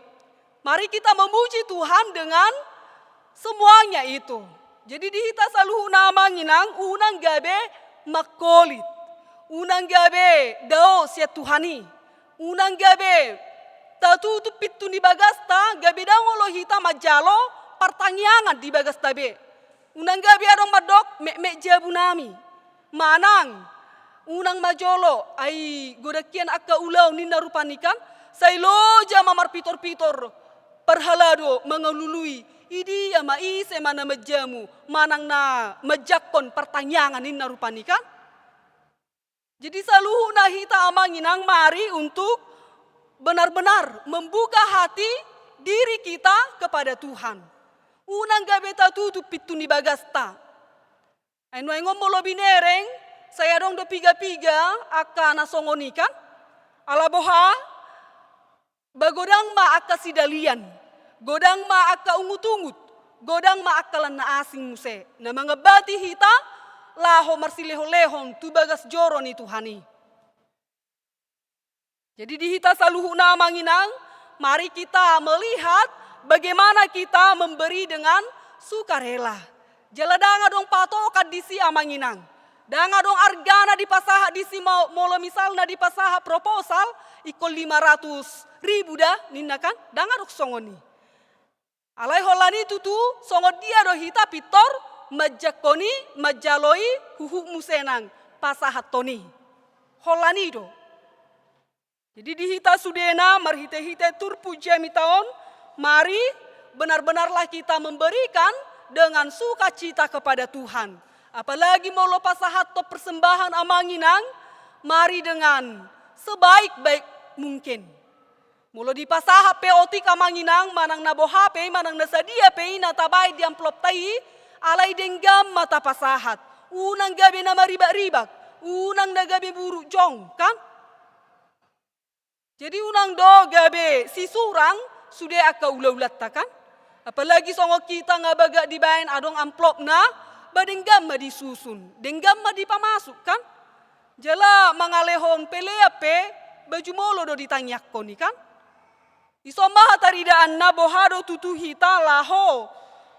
Mari kita memuji Tuhan dengan semuanya itu. Jadi di hita saluhutna amang inang, unang gabe mangkolit. Unang gabe dao sian Tuhan i. Unang gabe tatutup pintu ni bagasta, gabe ndang olo hita manjalo partangiangan di bagasta be. Unang gabe adong mandok, metmet jabu nami. Manang, unang ma jolo, ai godang hian angka ulaon ninna rupani, kan? Sai loja ma marpitor-pitor parhalado mangalului, i dia ma, ise ma na manjamu, manang na manjangkon partangiangan ninna rupani, kan? Jadi saluhutna hita amang inang, mari untuk benar-benar membuka hati diri kita kepada Tuhan. Unang gabe tatutup pintu ni bagasta. Ai nuaeng on molo binereng, sai adong do piga-piga angka na songon i, kan? Ala boha? Ba godang ma angka sidalian, godang ma angka ungut-ungut, godang ma angka lan na asing muse na mangambati hita laho marsilehon-lehon tu bagas joro ni Tuhan i. Jadi di hita saluhutna amang inang, mari kita melihat Bagaimana kita memberi dengan sukarela? Jala ndang adong patokan disi, amang inang. Ndang adong argana dipasahat disi, mo-, molo misalna dipasahat proposal, ingkon lima ratus ribu da, ninna kan? Ndang adong songon i. Alai holan i tutu, songon dia do hita pintor manjangkon i, manjalo i, huhut muse nang pasahathon i. Holan i do. Jadi di hita sudena, marhite-hite turpuk jamita on, mari benar-benarlah kita memberikan dengan sukacita kepada Tuhan. Apalagi molo pasahathon persembahan, amang inang, mari dengan sebaik-baik mungkin. Molo dipasahat pe otik, amang inang, manang na boha pe i, manang na sadia pe i na tabaen di amplopta i, alai denggan ma tapasahat. Unang gabe na maribak-ribak, unang na gabe buruk jong, kan? Jadi unang do gabe sisurang sude angka ula-ulanta, kan? Apalagi songon hita nga bagak dibaen adong amplopna, ba denggan ma disusun, denggan ma dipamasuk, kan? Jala mangalehon pelean pe, ba jumolo do ditangiangkon i, kan? Dison ma hataridaanna, boha do tutu hita laho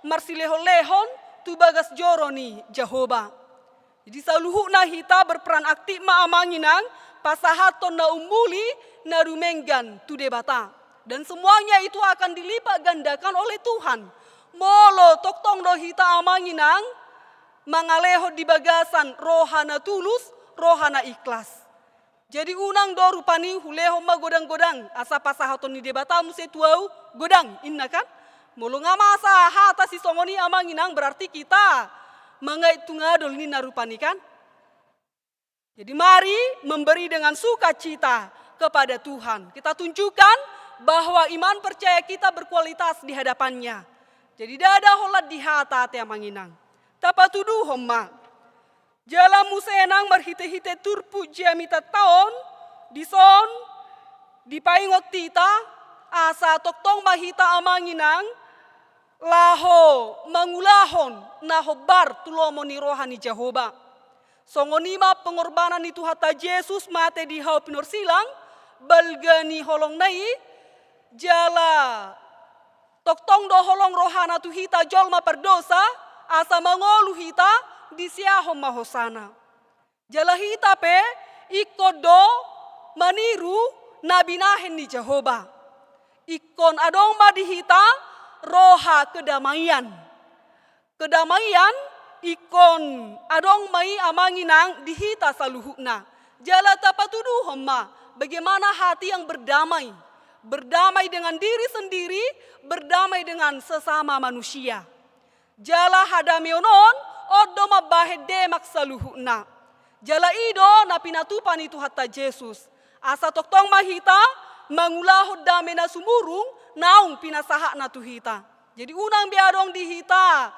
marsilehon-lehon tu bagas joro ni Jahowa. Jadi saluhutna hita berperan aktif ma, amang inang, pasahathon na ummuli, na dumenggan tu Debata. Dan semuanya itu akan dilipat gandakan oleh Tuhan. Molo tongtong do hita, amang inang, mangalehon di bagasan roha na tulus, roha na ikhlas. Jadi unang do rupani hulehon ma godang-godang, asa pasahaton ni Debata muse tu ahu godang, inna kan? Molo nga masa hata sisongon i, amang inang, berarti hita mangait tu ngadol, ninna rupani kan? Jadi mari memberi dengan sukacita kepada Tuhan. Kita tunjukkan bahwa iman percaya kita berkualitas di hadapan-Nya. Jadi ndada holan di hata ate, amang inang. Tapatuduhon ma. Jala muse nang marhite-hite turpuk jamita on, dison dipaingot hita, asa tongtong ma hita, amang inang, laho mangulahon na hombar tu lomo ni roha ni Jahowa. Songon i ma pengorbanan ni Tuhanta Jesus mate di hau pinorsilang, balga ni holongna i, jala tongtong do holong rohana tu hita jolma pardosa, asa mangolu hita, disiahon ma hosana. Jala hita pe ingkon do maniru na binahen ni Jahowa. Ingkon adong ma di hita roha kedamaian. Kedamaian ingkon adong ma i, amang inang, di hita saluhutna. Jala tapatuduhon ma bagaimana hati yang berdamai. Berdamai dengan diri sendiri, berdamai dengan sesama manusia. Jala hadameon on, on do mambahen demak saluhutna. Jala i do na pinatupa ni Tuhanta Jesus. Asa tongtong ma hita mangulahon dame na sumurung naung pinasahatna tu hita. Jadi unang be adong di hita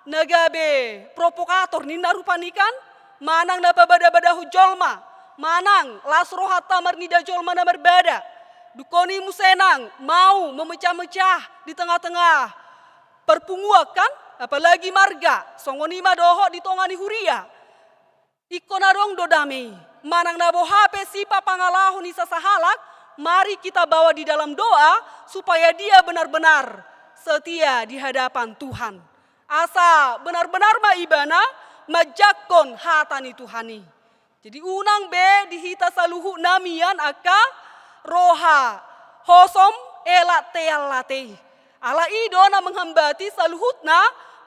na gabe provokator, ninna rupani kan, manang na pabada-badahon jolma, manang las rohanta marnida jolma na marbada. Dungkon i muse nang mau memecah-mecah di tengah-tengah parpunguan kan, apalagi marga, songon i ma dohot di tonga ni huria. Ingkon adong do dame i, manang na boha pe sipapangalaho ni sasahalak, mari kita bawa di dalam doa supaya dia benar-benar setia di hadapan Tuhan. Asa benar-benar ma ibana manjangkon hata ni Tuhan i. Jadi unang be di hita saluhutna mian angka roha hosom elak teal ate i. Ala i do na menghambati saluhutna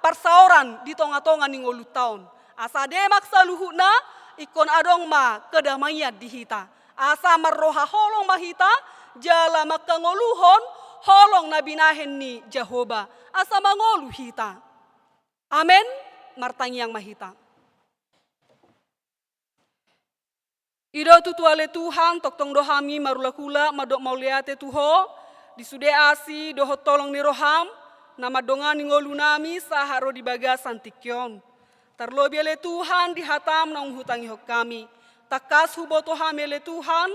parsaoran di tonga-tonga ni ngolunta on. Asa demak saluhutna, ingkon adong ma kedamaian di hita. Asa marroha holong ma hita, jala mangkangoluhon holong na binahen ni Jahowa. Asa mangolu hita. Amen. Martangiang ma hita. I do tutu ale Tuhan, tongtong do hami marulak-ulak mandok mauliate tu Ho, di sude asi dohot holong ni roham, na mandongani ngolunami sahat ro di bagasan tingki on. Tarlobi ale Tuhan di hatam naung hutangihon hami. Tangkas huboto hami ale Tuhan,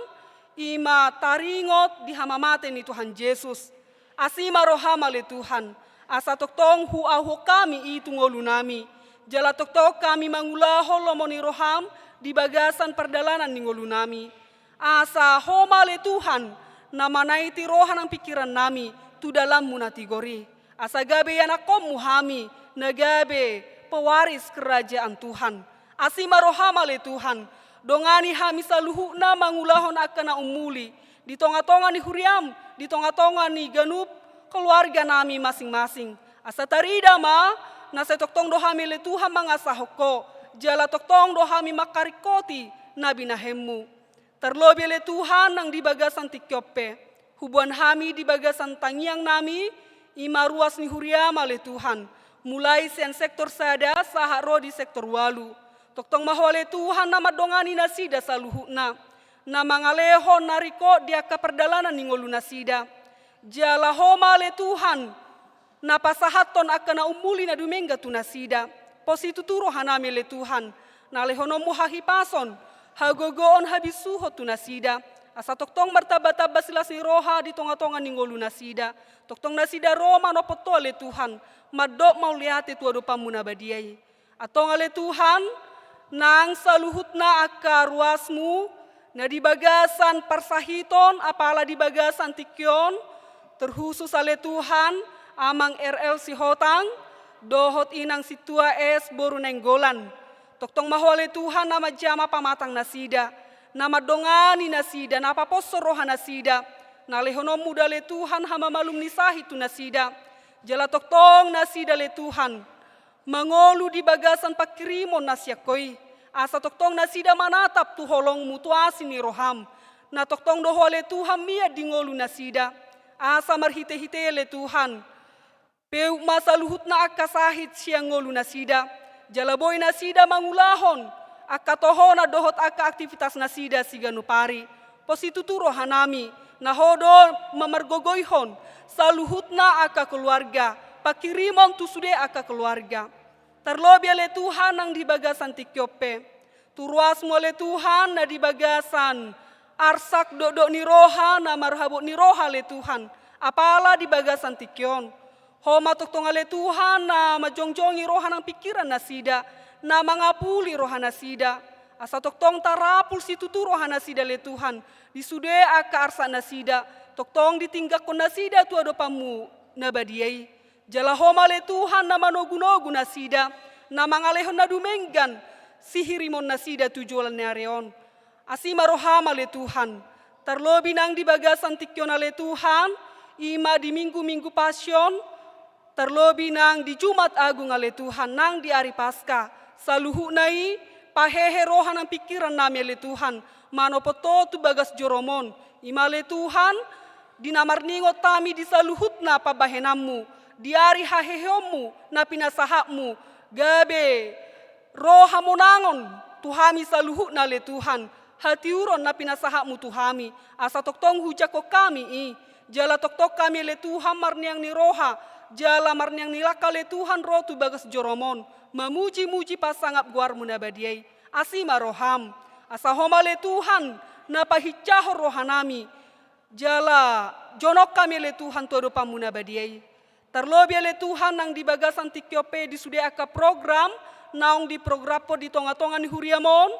i ma taringot di hamamate ni Tuhan Jesus. Asi ma roham ale Tuhan, asa tongtong huauhon hami i tu ngolunami. Jala tongtong hami mangulahon lomo ni roham di bagasan pardalanan ni ngolunami. Asa Ho ma ale Tuhan, na manaiti roha nang pingkirannami, tu dalanmu na tigor i. Asa gabe ianakkonmu hami na gabe pewaris kerajaan Tuhan. Asi ma roham ale Tuhan, dongani hami saluhutna mangulahon angka na umuli di tonga-tonga ni huriam, di tonga-tonga ni ganup keluarga nami masing-masing. Asa tarida ma na sai tongtong do hami ale Tuhan mangasahon Ho, jala tongtong do hami mangkaringkoti na binahenmu. Tarlobi ale Tuhan nang di bagasan tingki on pe, huboan hami di bagasan tangiang nami, i ma ruas ni huriam ale Tuhan, mulai sian sektor sada sahat ro di sektor ualu. Tongtong ma Ho ale Tuhan na mandongani nasida saluhutna, na mangalehon na ringkot di angka pardalanan ni ngolu nasida. Jala Ho ma ale Tuhan na pasahathon angka na umuli na dumenggan tu nasida. Pos situtu roha nami ale Tuhan, na lehononmu hahipason, hagogoon, habisuhon tu nasida. Asa tongtong martamba-tamba silas ni roha di tonga-tonga ni ngolu nasida. Tongtong nasida ro manompot Ho ale Tuhan, mandok mauliate tu adopanmu na badia i. Antong ale Tuhan, nang saluhutna angka ruasmu, na di bagasan parsahiton, apala di bagasan tingki on, terkhusus ale Tuhan, Amang R L Sihotang, dohot Inang Sintua S boru Nainggolan. Tongtong ma Ho ale Tuhan na manjama pamatang nasida, na mandongani nasida, na paposhon roha nasida, na lehononmu do ale Tuhan hamamalum ni sahit tu nasida. Jala tongtong nasida ale Tuhan mangolu di bagasan pangkirimon na sian Ho i, asa tongtong nasida manatap tu holongmu, tu asi ni roham, na tongtong do Ho ale Tuhan mian di ngolu nasida. Asa marhite-hite i ale Tuhan, peu ma saluhutna angka sahit sian ngolu nasida, jala boi nasida mangulahon angka tohonan dohot angka aktivitas nasida siganup ari. Pos situtu roha nami, na Ho do na margogoihon saluhutna angka keluarga, pangkirimon tu sude angka keluarga. Tarlobi ale Tuhan nang di bagasan tingki on pe, tu ruasmu ale Tuhan na di bagasan arsak, dokdok ni roha, na marhabot ni roha ale Tuhan, apala di bagasan tingki on. Ho ma tongtong ale Tuhan na manjongjongi roha nang pingkiran nasida, na mangapuli roha nasida. Asa tongtong tarapul situtu roha nasida ale Tuhan, di sude angka arsak nasida, tongtong ditinggalhon nasida tu adopanmu na badia i. Jala Ho ma ale Tuhan na manogu-nogu nasida, na mangalehon na dumenggan sihirimon nasida tu joloan ni ari on. Asi ma roham ale Tuhan, tarlobi nang di bagasan tingki on ale Tuhan, i ma di minggu-minggu Pasion, tarlobi nang di Jumat Agung ale Tuhan, nang di ari Paska. Saluhutna i, pahehe roha nang pingkiran nami ale Tuhan, manompot Ho tu bagas jorom on. I ma ale Tuhan, di na marningot hami di saluhutna pambahenanmu, di ari haheheonmu na pinasahatmu, gabe ro hamonangon tu hami saluhutna ale Tuhan, hatiuron na pinasahatmu tu hami, asa tongtong hujangkon hami i. Jala tongtong hami ale Tuhan marneang ni roha, jala marneang ni langka ale Tuhan ro tu bagas jorom on, mamuji-muji pasangap goarmu na badia i. Asi ma roham, asa Ho ma ale Tuhan na pahinjahon roha nami, jala jonok hami ale Tuhan tu adopanmu na badia i. Tarlobi ale Tuhan nang di bagasan tingki on pe di sude angka program naung diprogramhon di tonga-tonga ni huriam on,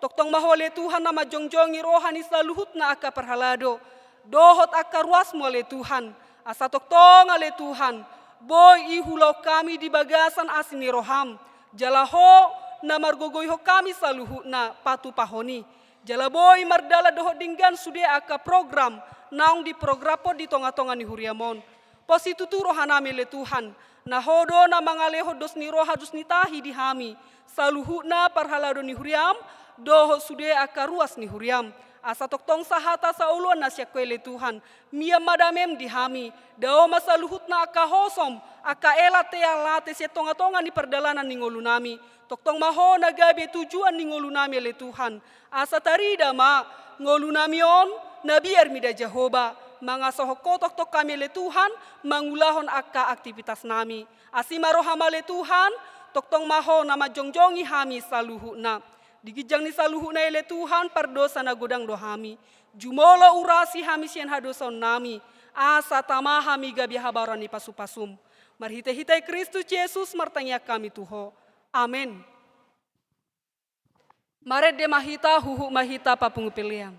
tongtong ma Ho ale Tuhan na manjongjongi roha ni saluhutna angka parhalado dohot angka ruasmu ale Tuhan. Asa tongtong ale Tuhan, boi i huulahon hami di bagasan asi ni roham, jala Ho na margogoihon hami saluhutna patupahon i. Jala boi mardalan dohot denggan sude angka program naung diprogramhon di tonga-tonga ni huriam on. Pos situtu roha nami ale Tuhan, na Ho do na mangalehon dos ni roha dos ni tahi di hami, saluhutna parhalado ni huriam, dohot sude angka ruas ni huriam. Asa tongtong sahata saoloan na sian Ho ale Tuhan, mian ma damem di hami, dao ma saluhutna angka hosom, angka ela teang late sian tonga-tonga ni pardalanan ni ngolu nami. Tongtong ma Ho na gabe tujuan ni ngolu nami ale Tuhan. Asa tarida ma ngolu nami on na biar mida Jahowa, mangasahon Ho tongtong hami ale Tuhan mangulahon angka aktivitas nami. Asi ma roham ale Tuhan, tongtong ma Ho na manjongjongi hami saluhutna. Di ginjang ni saluhutna i ale Tuhan, pardosa na godang do hami. Jumolo urasi hami sian hadosaon nami, asa tama hami gabe habaoran ni pasu-pasum. Marhite-hite Kristus Jesus martangiang hami tu Ho. Amen. Marende ma hita, huhut ma hita papungu pelean.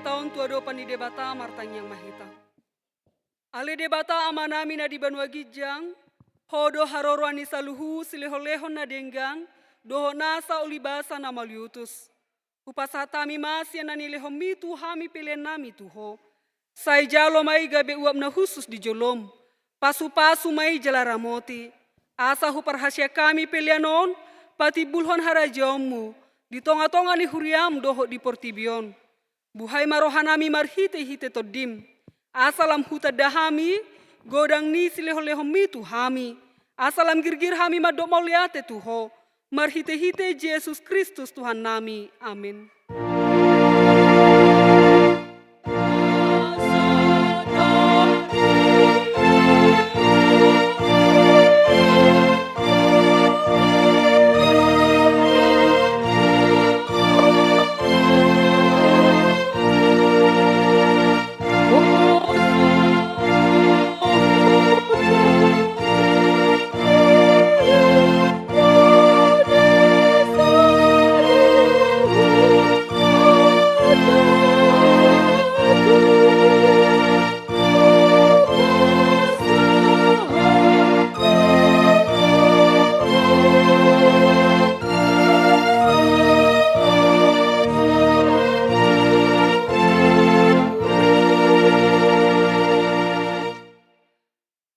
Taon tu adopan ni Debata martangiang ma hita. Ale Debata Amanami na di banua ginjang, Ho do haroroan ni saluhut silehonlehon na denggan, dohot nasa ulibasa na mauliutus. Hupasahat hami ma sian na nilehonMi tu hami peleannami tu Ho. Sai jalo ma i gabe uap na hushus di joloM. Pasupasu ma i jala ramoti. Asa huparhaseang hami pelean on patimbulhon harajaonMu di tongatonga ni huriaM dohot di portibi on. Buhai ma rohanami marhitehite TondiM. Asa lam hutanda hami godang ni silehonlehonMi tu hami. Asa lam girgir hami mandok mauliate tu Ho. Marhitehite Jesus Kristus Tuhannami. Amen.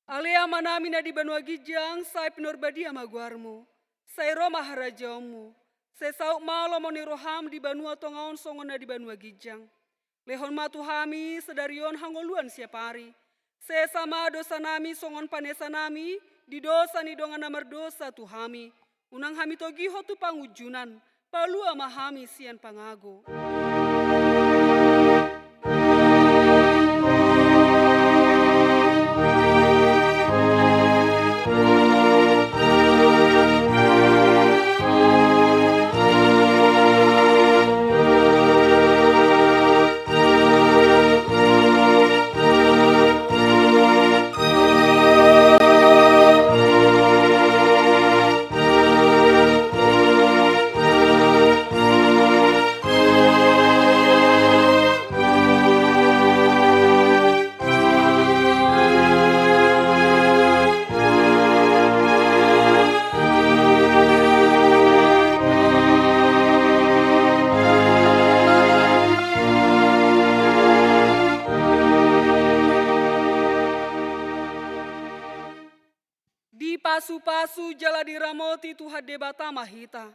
Ale Amanami na di banua ginjang, sai pinarbadia ma goarMu. Sai ro ma harajaonMu. Sai saut ma lomo ni rohaM di banua tonga on songon na di banua ginjang. Lehon ma tu hami sadari on hangoluan siapari. Sesa ma dosanami songon panesanami di dosa ni dongan na mardosa tu hami. Unang hami togihon tu pangunjunan, palua ma hami sian pangago. Dipasupasu jala diramoti Tuhan Debata ma hita.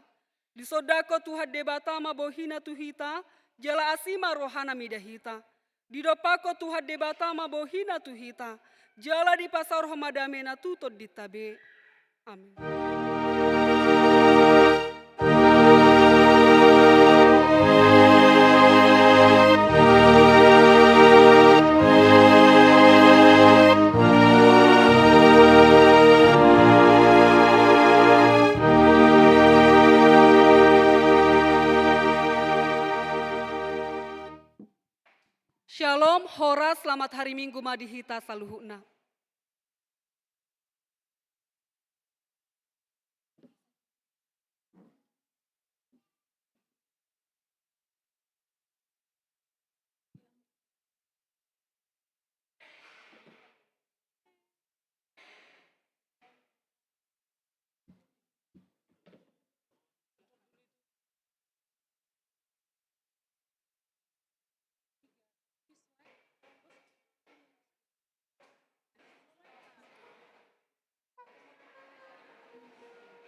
Disondangkon Tuhan Debata ma bohiNa tu hita, jala asi ma rohaNa mida hita. Didompakkon Tuhan Debata ma bohiNa tu hita, jala dipasaorhon ma dameNa tu tondinta be. Amin. Syalom, horas, selamat hari Minggu ma di hita saluhutna.